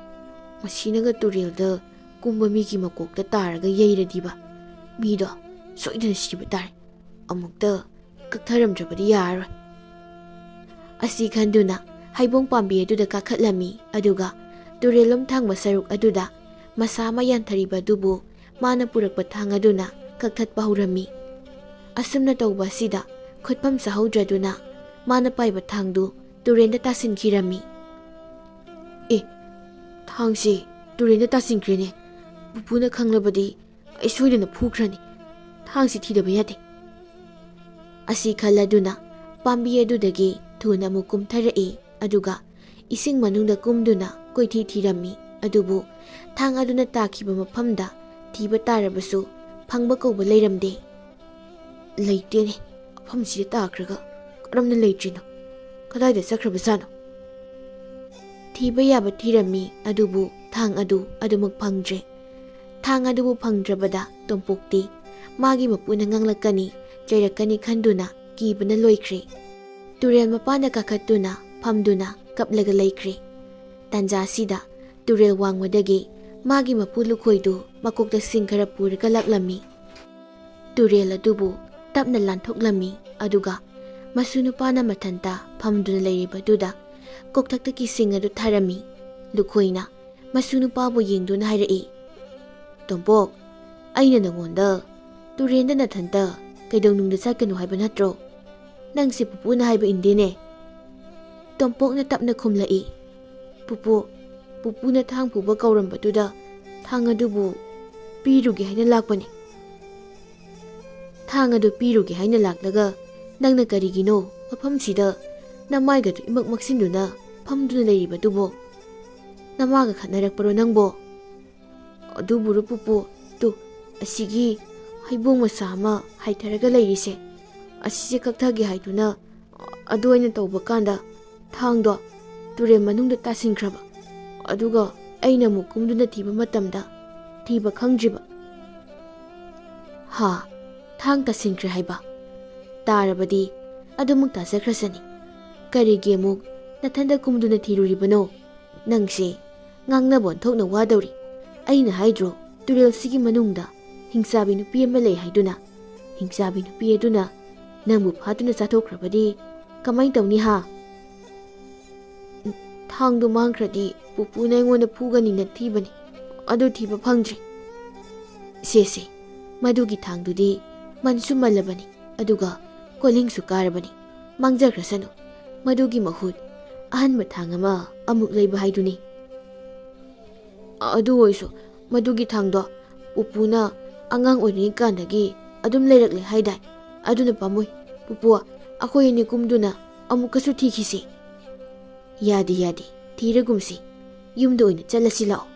ꯃꯁꯤꯅꯒ ꯇꯨꯔꯦꯜꯗ ꯀꯨꯝꯕ ꯃꯤꯒꯤ ꯃꯀꯣꯛꯇ ꯇꯥꯔꯒ ꯌꯩꯔꯗꯤꯕ, ꯃꯤꯗꯣ ꯁꯣꯏꯗꯅ ꯁꯤꯕ ꯇꯥꯔꯦ꯫ ꯑꯃꯨꯛꯇ ꯀꯛꯊꯔꯝꯗ꯭ꯔꯕꯗꯤ ꯌꯥꯔꯔꯣꯏ"꯫ ꯑꯁꯤ ꯈꯟꯗꯨꯅ ꯍꯩꯕꯣꯡ ꯄꯥꯝꯕꯤ ꯑꯗꯨꯗ ꯀꯥꯈꯠꯂꯝꯃꯤ, ꯑꯗꯨꯒ ꯇꯨꯔꯦꯜꯂꯣꯝ ꯊꯥꯡꯕ ꯁꯔꯨꯛ ꯑꯗꯨꯗ ꯃꯁꯥ ꯑꯃ ꯌꯥꯟꯊꯔꯤꯕ ꯑꯗꯨꯕꯨ ꯃꯥꯅ ꯄꯨꯔꯛꯄ ꯊꯥꯡ ꯑꯗꯨꯅ ꯀꯛꯊꯠꯄ ꯍꯧꯔꯝꯃꯤ꯫ ꯑꯁꯨꯝꯅ ꯇꯧꯕ ꯑꯁꯤꯗ ꯈꯨꯠꯐꯝ ꯆꯥꯍꯧꯗ꯭ꯔꯗꯨꯅ ꯃꯥꯅ ꯄꯥꯏꯕ ꯊꯥꯡꯗꯨ ꯇꯨꯔꯦꯟꯗ ꯇꯥꯁꯤꯟꯈꯤꯔꯝꯃꯤ꯫ "ꯑꯦ, ꯊꯥꯡꯁꯤ ꯇꯨꯔꯦꯟꯗ ꯇꯥꯁꯤꯟꯈ꯭ꯔꯦꯅꯦ꯫ ꯄꯨꯄꯨꯅ ꯈꯪꯂꯕꯗꯤ ꯑꯩ ꯁꯣꯏꯗꯅ ꯐꯨꯈ꯭ꯔꯅꯤ꯫ ꯊꯥꯡꯁꯤ ꯊꯤꯗꯕ ꯌꯥꯗꯦ"꯫ ꯑꯁꯤ ꯈꯜꯂꯗꯨꯅ ꯄꯥꯝꯕꯤ ꯑꯗꯨꯗꯒꯤ ꯊꯨꯅ ꯑꯃꯨꯛ ꯀꯨꯝꯊꯔꯛꯏ, ꯑꯗꯨꯒ ꯏꯁꯤꯡ ꯃꯅꯨꯡꯗ ꯀꯨꯝꯗꯨꯅ ꯀꯣꯏꯊꯤ ꯊꯤꯔꯝꯃꯤ꯫ ꯑꯗꯨꯕꯨ ꯊꯥꯡ ꯑꯗꯨꯅ ꯇꯥꯈꯤꯕ ꯃꯐꯝꯗ ꯊꯤꯕ ꯇꯥꯔꯕꯁꯨ ꯐꯪꯕ ꯀꯧꯕ ꯂꯩꯔꯝꯗꯦ꯫ "ꯂꯩꯇꯦꯅꯦ, ꯃꯐꯝꯁꯤꯗ ꯇꯥꯈ꯭ꯔꯒ ꯀꯔꯝꯅ ꯂꯩꯇ꯭ꯔꯤꯅꯣ? ꯀꯗꯥꯏꯗ ꯆꯠꯈ꯭ꯔꯕꯖꯥꯠꯅꯣ?" ꯊꯤꯕ ꯌꯥꯕ ꯊꯤꯔꯝꯃꯤ, ꯑꯗꯨꯕꯨ ꯊꯥꯡ ꯑꯗꯨ ꯑꯗꯨꯃꯛ ꯐꯪꯗ꯭ꯔꯦ꯫ ꯊꯥꯡ ꯑꯗꯨꯕꯨ ꯐꯪꯗ꯭ꯔꯕꯗ ꯇꯣꯝꯄꯣꯛꯇꯤ ꯃꯥꯒꯤ ꯃꯄꯨꯅ ꯉꯥꯡꯂꯛꯀꯅꯤ, ꯆꯩꯔꯛꯀꯅꯤ ꯈꯟꯗꯨꯅ ꯀꯤꯕꯅ ꯂꯣꯏꯈ꯭ꯔꯦ꯫ ꯇꯨꯔꯦꯜ ꯃꯄꯥꯟꯗ ꯀꯥꯈꯠꯇꯨꯅ ꯐꯝꯗꯨꯅ ꯀꯞꯂꯒ ꯂꯩꯈ꯭ꯔꯦ꯫ ꯇꯥꯟꯖꯥꯁꯤꯗ ꯇꯨꯔꯦꯜ ꯋꯥꯡꯃꯗꯒꯤ ꯃꯥꯒꯤ ꯃꯄꯨ ꯂꯨꯈꯣꯏꯗꯨ ꯃꯀꯣꯛꯇ ꯁꯤꯡ ꯈꯔ ꯄꯨꯔꯒ ꯂꯥꯛꯂꯝꯃꯤ꯫ ꯇꯨꯔꯦꯜ ꯑꯗꯨꯕꯨ ꯇꯞꯅ ꯂꯥꯟꯊꯣꯛꯂꯝꯃꯤ, ꯑꯗꯨꯒ ꯃꯁꯨ ꯅꯨꯄꯥꯅ ꯃꯊꯟꯇ ꯐꯝꯗꯨꯅ ꯂꯩꯔꯤꯕꯗꯨꯗ ꯀꯣꯛꯊꯛꯇꯒꯤ ꯁꯤꯡ ꯑꯗꯨ ꯊꯥꯔꯝꯃꯤ꯫ ꯂꯨꯈꯣꯏꯅ ꯃꯁꯨ ꯅꯨꯄꯥꯕꯨ ꯌꯦꯡꯗꯨꯅ ꯍꯥꯏꯔꯛꯏ, "ꯇꯣꯝꯄꯣꯛ, ꯑꯩꯅ ꯅꯉꯣꯟꯗ ꯇꯨꯔꯦꯟꯗ ꯅꯊꯟꯇ ꯀꯩꯗꯧꯅꯨꯡꯗ ꯆꯠꯀꯅꯨ ꯍꯥꯏꯕ ꯅꯠꯇ꯭ꯔꯣ? ꯅꯪꯁꯦ ꯄꯨꯄꯨꯅ ꯍꯥꯏꯕ ꯏꯟꯗꯦꯅꯦ"꯫ ꯇꯣꯝꯄꯣꯛꯅ ꯇꯞꯅ ꯈꯨꯝꯂꯛꯏ, "ꯄꯨꯄꯨ, ꯄꯨꯄꯨꯅ ꯊꯥꯡ ꯄꯨꯕ ꯀꯧꯔꯝꯕꯗꯨꯗ ꯊꯥꯡ ꯑꯗꯨꯕꯨ ꯄꯤꯔꯨꯒꯦ ꯍꯥꯏꯅ ꯂꯥꯛꯄꯅꯤ꯫ ꯊꯥꯡ ꯑꯗꯨ ꯄꯤꯔꯨꯒꯦ ꯍꯥꯏꯅ ꯂꯥꯛꯂꯒ ꯅꯪꯅ ꯀꯔꯤꯒꯤꯅꯣ ꯃꯐꯝꯁꯤꯗ ꯅꯃꯥꯏꯒꯗꯨ ꯏꯃꯛ ꯃꯛꯁꯤꯟꯗꯨꯅ ꯐꯝꯗꯨꯅ ꯂꯩꯔꯤꯕꯗꯨꯕꯣ? ꯅꯃꯥꯒ ꯈꯠꯅꯔꯛꯄꯔꯣ ꯅꯪꯕꯣ? ꯑꯗꯨꯕꯨꯔꯣ ꯄꯨꯄꯨ, ꯇꯨ, ꯑꯁꯤꯒꯤ ꯍꯩꯕꯣꯡ ꯃꯆꯥ ꯑꯃ ꯍꯥꯏꯊꯔꯒ ꯂꯩꯔꯤꯁꯦ, ꯑꯁꯤꯁꯦ ꯀꯛꯊꯒꯦ ꯍꯥꯏꯗꯨꯅ ꯑꯗꯨ ꯑꯩꯅ ꯇꯧꯕ ꯀꯥꯟꯗ ꯊꯥꯡꯗꯣ ꯇꯨꯔꯦꯜ ꯃꯅꯨꯡꯗ ꯇꯥꯁꯤꯟꯈ꯭ꯔꯕ꯫ ꯑꯗꯨꯒ ꯑꯩꯅ ꯑꯃꯨꯛ ꯀꯨꯝꯗꯨꯅ ꯊꯤꯕ ꯃꯇꯝꯗ ꯊꯤꯕ ꯈꯪꯗ꯭ꯔꯤꯕ꯫ ꯍꯥ? ꯊꯥꯡ ꯇꯥꯁꯤꯟꯈ꯭ꯔꯦ ꯍꯥꯏꯕ? ꯇꯥꯔꯕꯗꯤ ꯑꯗꯨꯃꯛ ꯇꯥꯖꯈ꯭ꯔꯁꯅꯤ꯫ ꯀꯔꯤꯒꯤ ꯑꯃꯨꯛ ꯅꯊꯟꯗ ꯀꯨꯝꯗꯨꯅ ꯊꯤꯔꯨꯔꯤꯕꯅꯣ? ꯅꯪꯁꯦ ꯉꯥꯡꯅꯕ ꯑꯣꯟꯊꯣꯛꯅ ꯋꯥꯗꯧꯔꯤ꯫ ꯑꯩꯅ ꯍꯥꯏꯗ꯭ꯔꯣ, ꯇꯨꯔꯦꯜꯁꯤꯒꯤ ꯃꯅꯨꯡꯗ ꯍꯤꯡꯆꯥꯕꯤ ꯅꯨꯄꯤ ꯑꯃ ꯂꯩ ꯍꯥꯏꯗꯨꯅ? ꯍꯤꯡꯆꯥꯕꯤ ꯅꯨꯄꯤ ꯑꯗꯨꯅ ꯅꯪꯕꯨ ꯐꯥꯗꯨꯅ ꯆꯥꯊꯣꯛꯈ꯭ꯔꯕꯗꯤ ꯀꯃꯥꯏ ꯇꯧꯅꯤ ꯍꯥ? ꯊꯥꯡꯗꯨ ꯃꯥꯡꯈ꯭ꯔꯗꯤ ꯄꯨꯄꯨꯅ ꯑꯩꯉꯣꯟꯗ ꯐꯨꯒꯅꯤꯅ ꯊꯤꯕꯅꯤ, ꯑꯗꯨ ꯊꯤꯕ ꯐꯪꯗ꯭ꯔꯤ꯫ ꯁꯦ ꯁꯦ, ꯃꯗꯨꯒꯤ ꯊꯥꯡꯗꯨꯗꯤ ꯃꯟꯁꯨ ꯃꯜꯂꯕꯅꯤ, ꯑꯗꯨꯒ ꯀꯣꯂꯤꯡꯁꯨ ꯀꯥꯔꯕꯅꯤ꯫ ꯃꯥꯡꯖꯈ꯭ꯔꯁꯅꯨ꯫ ꯃꯗꯨꯒꯤ ꯃꯍꯨꯠ ꯑꯍꯟꯕ ꯊꯥꯡ ꯑꯃ ꯑꯃꯨꯛ ꯂꯩꯕ ꯍꯥꯏꯗꯨꯅꯤ꯫ ꯑꯗꯨ ꯑꯣꯏꯁꯨ, ꯃꯗꯨꯒꯤ ꯊꯥꯡꯗꯣ ꯄꯨꯄꯨꯅ ꯑꯉꯥꯡ ꯑꯣꯏꯔꯤꯉꯩ ꯀꯥꯟꯗꯒꯤ ꯑꯗꯨꯝ ꯂꯩꯔꯛꯂꯦ ꯍꯥꯏꯗꯥꯏ? ꯑꯗꯨꯅ ꯄꯥꯝꯃꯨꯏ꯫ ꯄꯨꯄꯨ, ꯑꯩꯈꯣꯏ ꯑꯅꯤ ꯀꯨꯝꯗꯨꯅ ꯑꯃꯨꯛꯀꯁꯨ ꯊꯤꯈꯤꯁꯤ꯫ ꯌꯥꯗꯦ, ꯌꯥꯗꯦ, ꯊꯤꯔꯒꯨꯝꯁꯤ꯫ ꯌꯨꯝꯗ ꯑꯣꯏꯅ ꯆꯠꯂꯁꯤ ꯂꯥꯛꯑꯣ꯫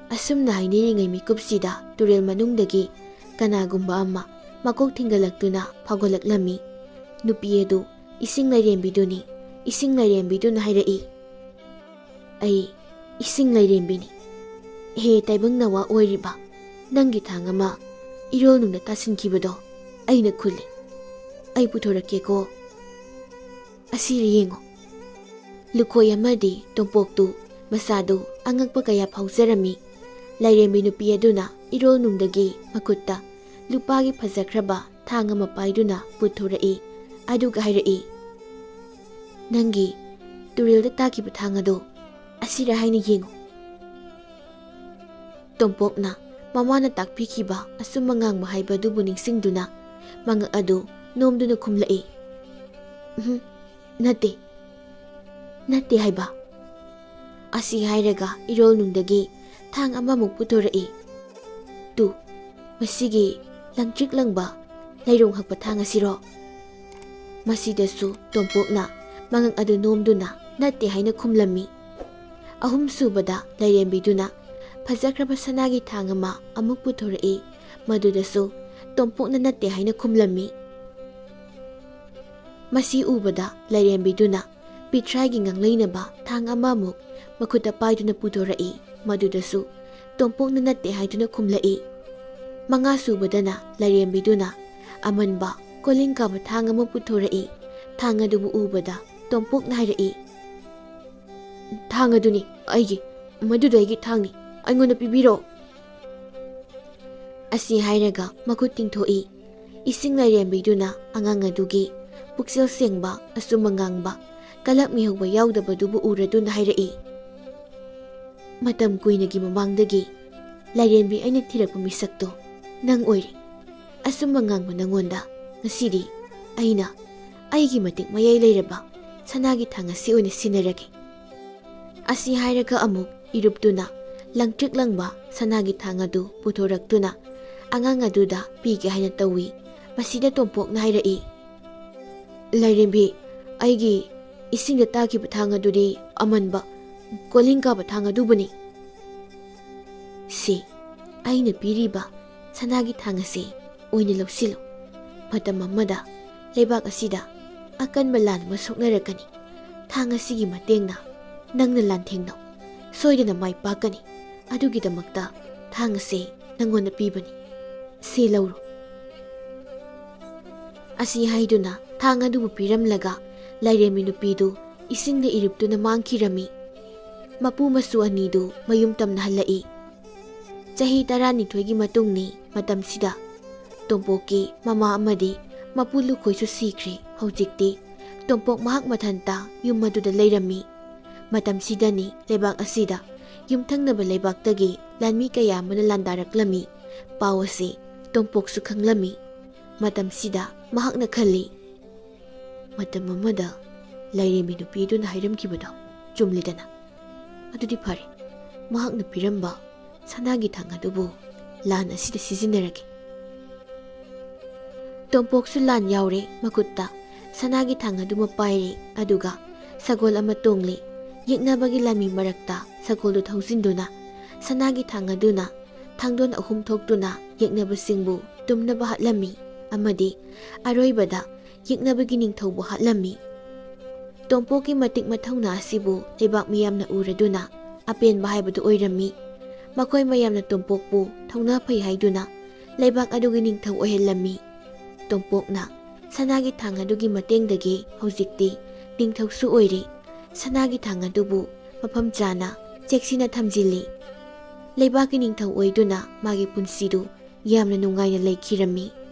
ꯑꯁꯨꯝꯅ ꯍꯥꯏꯅꯔꯤꯉꯩ ꯃꯤꯀꯨꯞꯁꯤꯗ ꯇꯨꯔꯦꯜ ꯃꯅꯨꯡꯗꯒꯤ ꯀꯅꯥꯒꯨꯝꯕ ꯑꯃ ꯃꯀꯣꯛ ꯊꯤꯡꯒꯠꯂꯛꯇꯨꯅ ꯐꯥꯎꯒꯠꯂꯛꯂꯝꯃꯤ꯫ ꯅꯨꯄꯤ ꯑꯗꯨ ꯏꯁꯤꯡ ꯂꯥꯏꯔꯦꯝꯕꯤꯗꯨꯅꯤ꯫ ꯏꯁꯤꯡ ꯂꯥꯏꯔꯦꯝꯕꯤꯗꯨꯅ ꯍꯥꯏꯔꯛꯏ, "ꯑꯩ ꯏꯁꯤꯡ ꯂꯥꯏꯔꯦꯝꯕꯤꯅꯤ꯫ ꯍꯦ ꯇꯥꯏꯕꯪ ꯅꯋꯥ ꯑꯣꯏꯔꯤꯕ, ꯅꯪꯒꯤ ꯊꯥꯡ ꯑꯃ ꯏꯔꯣꯜ ꯅꯨꯡꯗ ꯇꯥꯁꯤꯟꯈꯤꯕꯗꯣ ꯑꯩꯅ ꯈꯨꯜꯂꯤ꯫ ꯑꯩ ꯄꯨꯊꯣꯔꯛꯀꯦꯀꯣ꯫ ꯑꯁꯤꯔ ꯌꯦꯡꯉꯣ꯫" ꯂꯨꯈꯣꯏ ꯑꯃꯗꯤ ꯇꯣꯝꯄꯣꯛꯇꯨ ꯃꯁꯥꯗꯨ ꯑꯉꯛꯄ ꯀꯌꯥ ꯐꯥꯎꯖꯔꯝꯃꯤ꯫ ꯂꯥꯏꯔꯦꯝꯕꯤ ꯅꯨꯄꯤ ꯑꯗꯨꯅ ꯏꯔꯣꯜ ꯅꯨꯡꯗꯒꯤ ꯃꯈꯨꯠꯇ ꯂꯨꯄꯥꯒꯤ ꯐꯖꯈ꯭ꯔꯕ ꯊꯥꯡ ꯑꯃ ꯄꯥꯏꯗꯨꯅ ꯄꯨꯊꯣꯔꯛꯏ꯫ ꯑꯗꯨꯒ ꯍꯥꯏꯔꯛꯏ, "ꯅꯪꯒꯤ ꯇꯨꯔꯦꯜꯗ ꯇꯥꯈꯤꯕ ꯊꯥꯡ ꯑꯗꯣ ꯑꯁꯤꯔ ꯍꯥꯏꯅ ꯌꯦꯡꯉꯨ꯫" ꯇꯣꯝꯄꯣꯛꯅ ꯃꯃꯥꯅ ꯇꯥꯛꯄꯤꯈꯤꯕ ꯑꯆꯨꯝ ꯑꯉꯥꯡꯕ ꯍꯥꯏꯕ ꯑꯗꯨꯕꯨ ꯅꯤꯡꯁꯤꯡꯗꯨꯅ ꯃꯉꯛ ꯑꯗꯨ ꯅꯣꯝꯗꯨꯅ ꯈꯨꯝꯂꯛꯏ, "ꯎꯝ, ꯅꯠꯇꯦ, ꯅꯠꯇꯦ ꯍꯥꯏꯕ꯫" ꯑꯁꯤ ꯍꯥꯏꯔꯒ ꯏꯔꯣꯜ ꯅꯨꯡꯗꯒꯤ ꯊꯥꯡ ꯑꯃꯃꯨꯛ ꯄꯨꯊꯣꯔꯛꯏ꯫ "ꯇꯨ, ꯃꯁꯤꯒꯤ ꯂꯪꯇ꯭ꯔꯤꯛ ꯂꯪꯕ ꯂꯩꯔꯣꯡ ꯍꯛꯄ ꯊꯥꯡ ꯑꯁꯤꯔꯣ?" ꯃꯁꯤꯗꯁꯨ ꯇꯣꯝꯄꯣꯛꯅ ꯃꯉꯛ ꯑꯗꯨ ꯅꯣꯝꯗꯨꯅ "ꯅꯠꯇꯦ" ꯍꯥꯏꯅ ꯈꯨꯝꯂꯝꯃꯤ꯫ ꯑꯍꯨꯝꯁꯨꯕꯗ ꯂꯥꯏꯔꯦꯝꯕꯤꯗꯨꯅ ꯐꯖꯈ꯭ꯔꯕ ꯁꯅꯥꯒꯤ ꯊꯥꯡ ꯑꯃ ꯑꯃꯨꯛ ꯄꯨꯊꯣꯔꯛꯏ꯫ ꯃꯗꯨꯗꯁꯨ ꯇꯣꯝꯄꯣꯛꯅ "ꯅꯠꯇꯦ" ꯍꯥꯏꯅ ꯈꯨꯝꯂꯝꯃꯤ꯫ ꯃꯁꯤ ꯎꯕꯗ ꯂꯥꯏꯔꯦꯝꯕꯤꯗꯨꯅ ꯄꯤꯊ꯭ꯔꯥꯏꯒꯤ ꯉꯥꯡꯂꯩꯅꯕ ꯊꯥꯡ ꯑꯃꯃꯨꯛ ꯃꯈꯨꯠꯇ ꯄꯥꯏꯗꯨꯅ ꯄꯨꯊꯣꯔꯛꯏ꯫ ꯃꯗꯨꯗꯁꯨ ꯇꯣꯝꯄꯣꯛꯅ "ꯅꯠꯇꯦ" ꯍꯥꯏꯗꯨꯅ ꯈꯨꯝꯂꯛꯏ꯫ ꯃꯉꯥꯁꯨꯕꯗꯅ ꯂꯥꯏꯔꯦꯝꯕꯤꯗꯨꯅ ꯑꯃꯟꯕ ꯀꯣꯂꯤꯡ ꯀꯥꯕ ꯊꯥꯡ ꯑꯃ ꯄꯨꯊꯣꯔꯛꯏ꯫ ꯊꯥꯡ ꯑꯗꯨꯕꯨ ꯎꯕꯗ ꯇꯣꯝꯄꯣꯛꯅ ꯍꯥꯏꯔꯛꯏ, "ꯊꯥꯡ ꯑꯗꯨꯅꯤ ꯑꯩꯒꯤ, ꯃꯗꯨꯗꯣ ꯑꯩꯒꯤ ꯊꯥꯡꯅꯤ, ꯑꯩꯉꯣꯟꯗ ꯄꯤꯕꯤꯔꯣ" ꯑꯁꯤ ꯍꯥꯏꯔꯒ ꯃꯈꯨꯠ ꯇꯤꯡꯊꯣꯛꯏ꯫ ꯏꯁꯤꯡ ꯂꯥꯏꯔꯦꯝꯕꯤꯗꯨꯅ ꯑꯉꯥꯡ ꯑꯗꯨꯒꯤ ꯄꯨꯛꯆꯦꯜ ꯁꯦꯡꯕ, ꯑꯆꯨꯝ ꯑꯉꯥꯡꯕ, ꯀꯂꯛ ꯃꯤꯍꯧꯕ ꯌꯥꯎꯗꯕꯗꯨꯕꯨ ꯎꯔꯗꯨꯅ ꯍꯥꯏꯔꯛꯏ, "ꯃꯇꯝ ꯀꯨꯏꯅꯒꯤ ꯃꯃꯥꯡꯗꯒꯤ ꯂꯥꯏꯔꯦꯝꯕꯤ ꯑꯩꯅ ꯊꯤꯔꯛꯄ ꯃꯤꯁꯛꯇꯣ ꯅꯪ ꯑꯣꯏꯔꯦ꯫ ꯑꯆꯨꯝ ꯑꯉꯥꯡꯕ ꯅꯪꯉꯣꯟꯗ ꯉꯁꯤꯗꯤ ꯑꯩꯅ ꯑꯩꯒꯤ ꯃꯇꯤꯛ ꯃꯌꯥꯏ ꯂꯩꯔꯕ ꯁꯅꯥꯒꯤ ꯊꯥꯡ ꯑꯁꯤ ꯑꯣꯏꯅ ꯁꯤꯟꯅꯔꯒꯦ"꯫ ꯑꯁꯤ ꯍꯥꯏꯔꯒ ꯑꯃꯨꯛ ꯏꯔꯨꯞꯇꯨꯅ ꯂꯪꯇ꯭ꯔꯤꯛ ꯂꯪꯕ ꯁꯅꯥꯒꯤ ꯊꯥꯡ ꯑꯗꯨ ꯄꯨꯊꯣꯔꯛꯇꯨꯅ ꯑꯉꯥꯡ ꯑꯗꯨꯗ ꯄꯤꯒꯦ ꯍꯥꯏꯅ ꯇꯧꯏ꯫ ꯃꯁꯤꯗ ꯇꯣꯝꯄꯣꯛꯅ ꯍꯥꯏꯔꯛꯏ, "ꯂꯥꯏꯔꯦꯝꯕꯤ, ꯑꯩꯒꯤ ꯏꯁꯤꯡꯗ ꯇꯥꯈꯤꯕ ꯊꯥꯡ ꯑꯗꯨꯗꯤ ꯑꯃꯟꯕ ꯀꯣꯂꯤꯡ ꯀꯥꯕ ꯊꯥꯡ ꯑꯗꯨꯕꯨꯅꯤ꯫ ꯁꯤ, ꯑꯩꯅ ꯄꯤꯔꯤꯕ ꯁꯅꯥꯒꯤ ꯊꯥꯡ ꯑꯁꯤ ꯑꯣꯏꯅ ꯂꯧꯁꯤꯜꯂꯨ꯫ ꯃꯇꯝ ꯑꯃꯗ ꯂꯩꯕꯥꯛ ꯑꯁꯤꯗ ꯑꯀꯟꯕ ꯂꯥꯟ ꯑꯃ ꯁꯣꯛꯅꯔꯛꯀꯅꯤ꯫ ꯊꯥꯡ ꯑꯁꯤꯒꯤ ꯃꯇꯦꯡꯅ ꯅꯪꯅ ꯂꯥꯟꯊꯦꯡꯅꯧ꯫ ꯁꯣꯏꯗꯅ ꯃꯥꯏ ꯄꯥꯛꯀꯅꯤ꯫ ꯑꯗꯨꯒꯤꯗꯃꯛꯇ ꯊꯥꯡ ꯑꯁꯤ ꯅꯪꯉꯣꯟꯗ ꯄꯤꯕꯅꯤ꯫ ꯁꯤ ꯂꯧꯔꯣ"꯫ ꯑꯁꯤ ꯍꯥꯏꯗꯨꯅ ꯊꯥꯡ ꯑꯗꯨꯕꯨ ꯄꯤꯔꯝꯂꯒ ꯂꯥꯏꯔꯦꯝꯕꯤ ꯅꯨꯄꯤꯗꯨ ꯏꯁꯤꯡꯗ ꯏꯔꯨꯞꯇꯨꯅ ꯃꯥꯡꯈꯤꯔꯝꯃꯤ꯫ ꯃꯄꯨ ꯃꯁꯨ ꯑꯅꯤꯗꯨ ꯃꯌꯨꯝ ꯇꯝꯅ ꯍꯜꯂꯛꯏ꯫ ꯆꯍꯤ ꯇꯔꯥꯅꯤꯊꯣꯏꯒꯤ ꯃꯇꯨꯡꯅꯤ꯫ ꯃꯇꯝꯁꯤꯗ ꯇꯣꯝꯄꯣꯛꯀꯤ ꯃꯃꯥ ꯑꯃꯗꯤ ꯃꯄꯨ ꯂꯨꯈꯣꯏꯁꯨ ꯁꯤꯈ꯭ꯔꯦ꯫ ꯍꯧꯖꯤꯛꯇꯤ ꯇꯣꯝꯄꯣꯛ ꯃꯍꯥꯛ ꯃꯊꯟꯇ ꯌꯨꯝ ꯑꯗꯨꯗ ꯂꯩꯔꯝꯃꯤ꯫ ꯃꯇꯝꯁꯤꯗꯅꯤ ꯂꯩꯕꯥꯛ ꯑꯁꯤꯗ ꯌꯨꯝꯊꯪꯅꯕ ꯂꯩꯕꯥꯛꯇꯒꯤ ꯂꯥꯟꯃꯤ ꯀꯌꯥ ꯑꯃꯅ ꯂꯥꯟꯗꯥꯔꯛꯂꯝꯃꯤ꯫ ꯄꯥꯎ ꯑꯁꯤ ꯇꯣꯝꯄꯣꯛꯁꯨ ꯈꯪꯂꯝꯃꯤ꯫ ꯃꯇꯝꯁꯤꯗ ꯃꯍꯥꯛꯅ ꯈꯜꯂꯤ, "ꯃꯇꯝ ꯑꯃꯗ ꯂꯥꯏꯔꯦꯝꯕꯤ ꯅꯨꯄꯤꯗꯨꯅ ꯍꯥꯏꯔꯝꯈꯤꯕꯗꯣ ꯆꯨꯝꯂꯤꯗꯅ꯫ ꯑꯗꯨꯗꯤ ꯐꯔꯦ, ꯃꯍꯥꯛꯅ ꯄꯤꯔꯝꯕ ꯁꯅꯥꯒꯤ ꯊꯥꯡ ꯑꯗꯨꯕꯨ ꯂꯥꯟ ꯑꯁꯤꯗ ꯁꯤꯖꯤꯟꯅꯔꯒꯦ꯫ ꯇꯣꯝꯄꯣꯛꯁꯨ ꯂꯥꯟ ꯌꯥꯎꯔꯦ꯫ ꯃꯈꯨꯠꯇ ꯁꯅꯥꯒꯤ ꯊꯥꯡ ꯑꯗꯨꯃ ꯄꯥꯏꯔꯦ꯫ ꯑꯗꯨꯒ ꯁꯒꯣꯜ ꯑꯃ ꯇꯣꯡꯂꯦ꯫ ꯌꯦꯛꯅꯕꯒꯤ ꯂꯥꯟꯃꯤ ꯃꯔꯛꯇ ꯁꯒꯣꯜꯗꯨ ꯊꯧꯖꯤꯟꯗꯨꯅ ꯁꯅꯥꯒꯤ ꯊꯥꯡ ꯑꯗꯨꯅ ꯊꯥꯡꯗꯣꯟ ꯑꯍꯨꯝ ꯊꯣꯛꯇꯨꯅ ꯌꯦꯛꯅꯕꯁꯤꯡꯕꯨ ꯇꯨꯝꯅꯕ ꯍꯥꯠꯂꯝꯃꯤ ꯑꯃꯗꯤ ꯑꯔꯣꯏꯕꯗ ꯌꯦꯛꯅꯕꯒꯤ ꯅꯤꯡꯊꯧꯕꯨ ꯍꯥꯠꯂꯝꯃꯤ꯫ ꯇꯣꯝꯄꯣꯛꯀꯤ ꯃꯇꯤꯛ ꯃꯊꯧꯅꯥ ꯑꯁꯤꯕꯨ ꯂꯩꯕꯥꯛ ꯃꯤꯌꯥꯝꯅ ꯎꯔꯗꯨꯅ ꯑꯄꯦꯟꯕ ꯍꯥꯏꯕꯗꯨ ꯑꯣꯏꯔꯝꯃꯤ꯫ ꯃꯈꯣꯏ ꯃꯌꯥꯝꯅ ꯇꯣꯝꯄꯣꯛꯄꯨ ꯊꯧꯅꯥ ꯐꯩ ꯍꯥꯏꯗꯨꯅ ꯂꯩꯕꯥꯛ ꯑꯗꯨꯒꯤ ꯅꯤꯡꯊꯧ ꯑꯣꯏꯍꯜꯂꯝꯃꯤ꯫ ꯇꯣꯝꯄꯣꯛꯅ ꯁꯅꯥꯒꯤ ꯊꯥꯡ ꯑꯗꯨꯒꯤ ꯃꯇꯦꯡꯗꯒꯤ ꯍꯧꯖꯤꯛꯇꯤ ꯅꯤꯡꯊꯧꯁꯨ ꯑꯣꯏꯔꯦ꯫ ꯁꯅꯥꯒꯤ ꯊꯥꯡ ꯑꯗꯨꯕꯨ ꯃꯐꯝ ꯆꯥꯅ ꯆꯦꯛꯁꯤꯟꯅ ꯊꯝꯖꯤꯜꯂꯤ꯫ ꯂꯩꯕꯥꯛꯀꯤ ꯅꯤꯡꯊꯧ ꯑꯣꯏꯗꯨꯅ ꯃꯥꯒꯤ ꯄꯨꯟꯁꯤꯗꯨ ꯌꯥꯝꯅ ꯅꯨꯡꯉꯥꯏꯅ ꯂꯩꯈꯤꯔꯝꯃꯤ꯫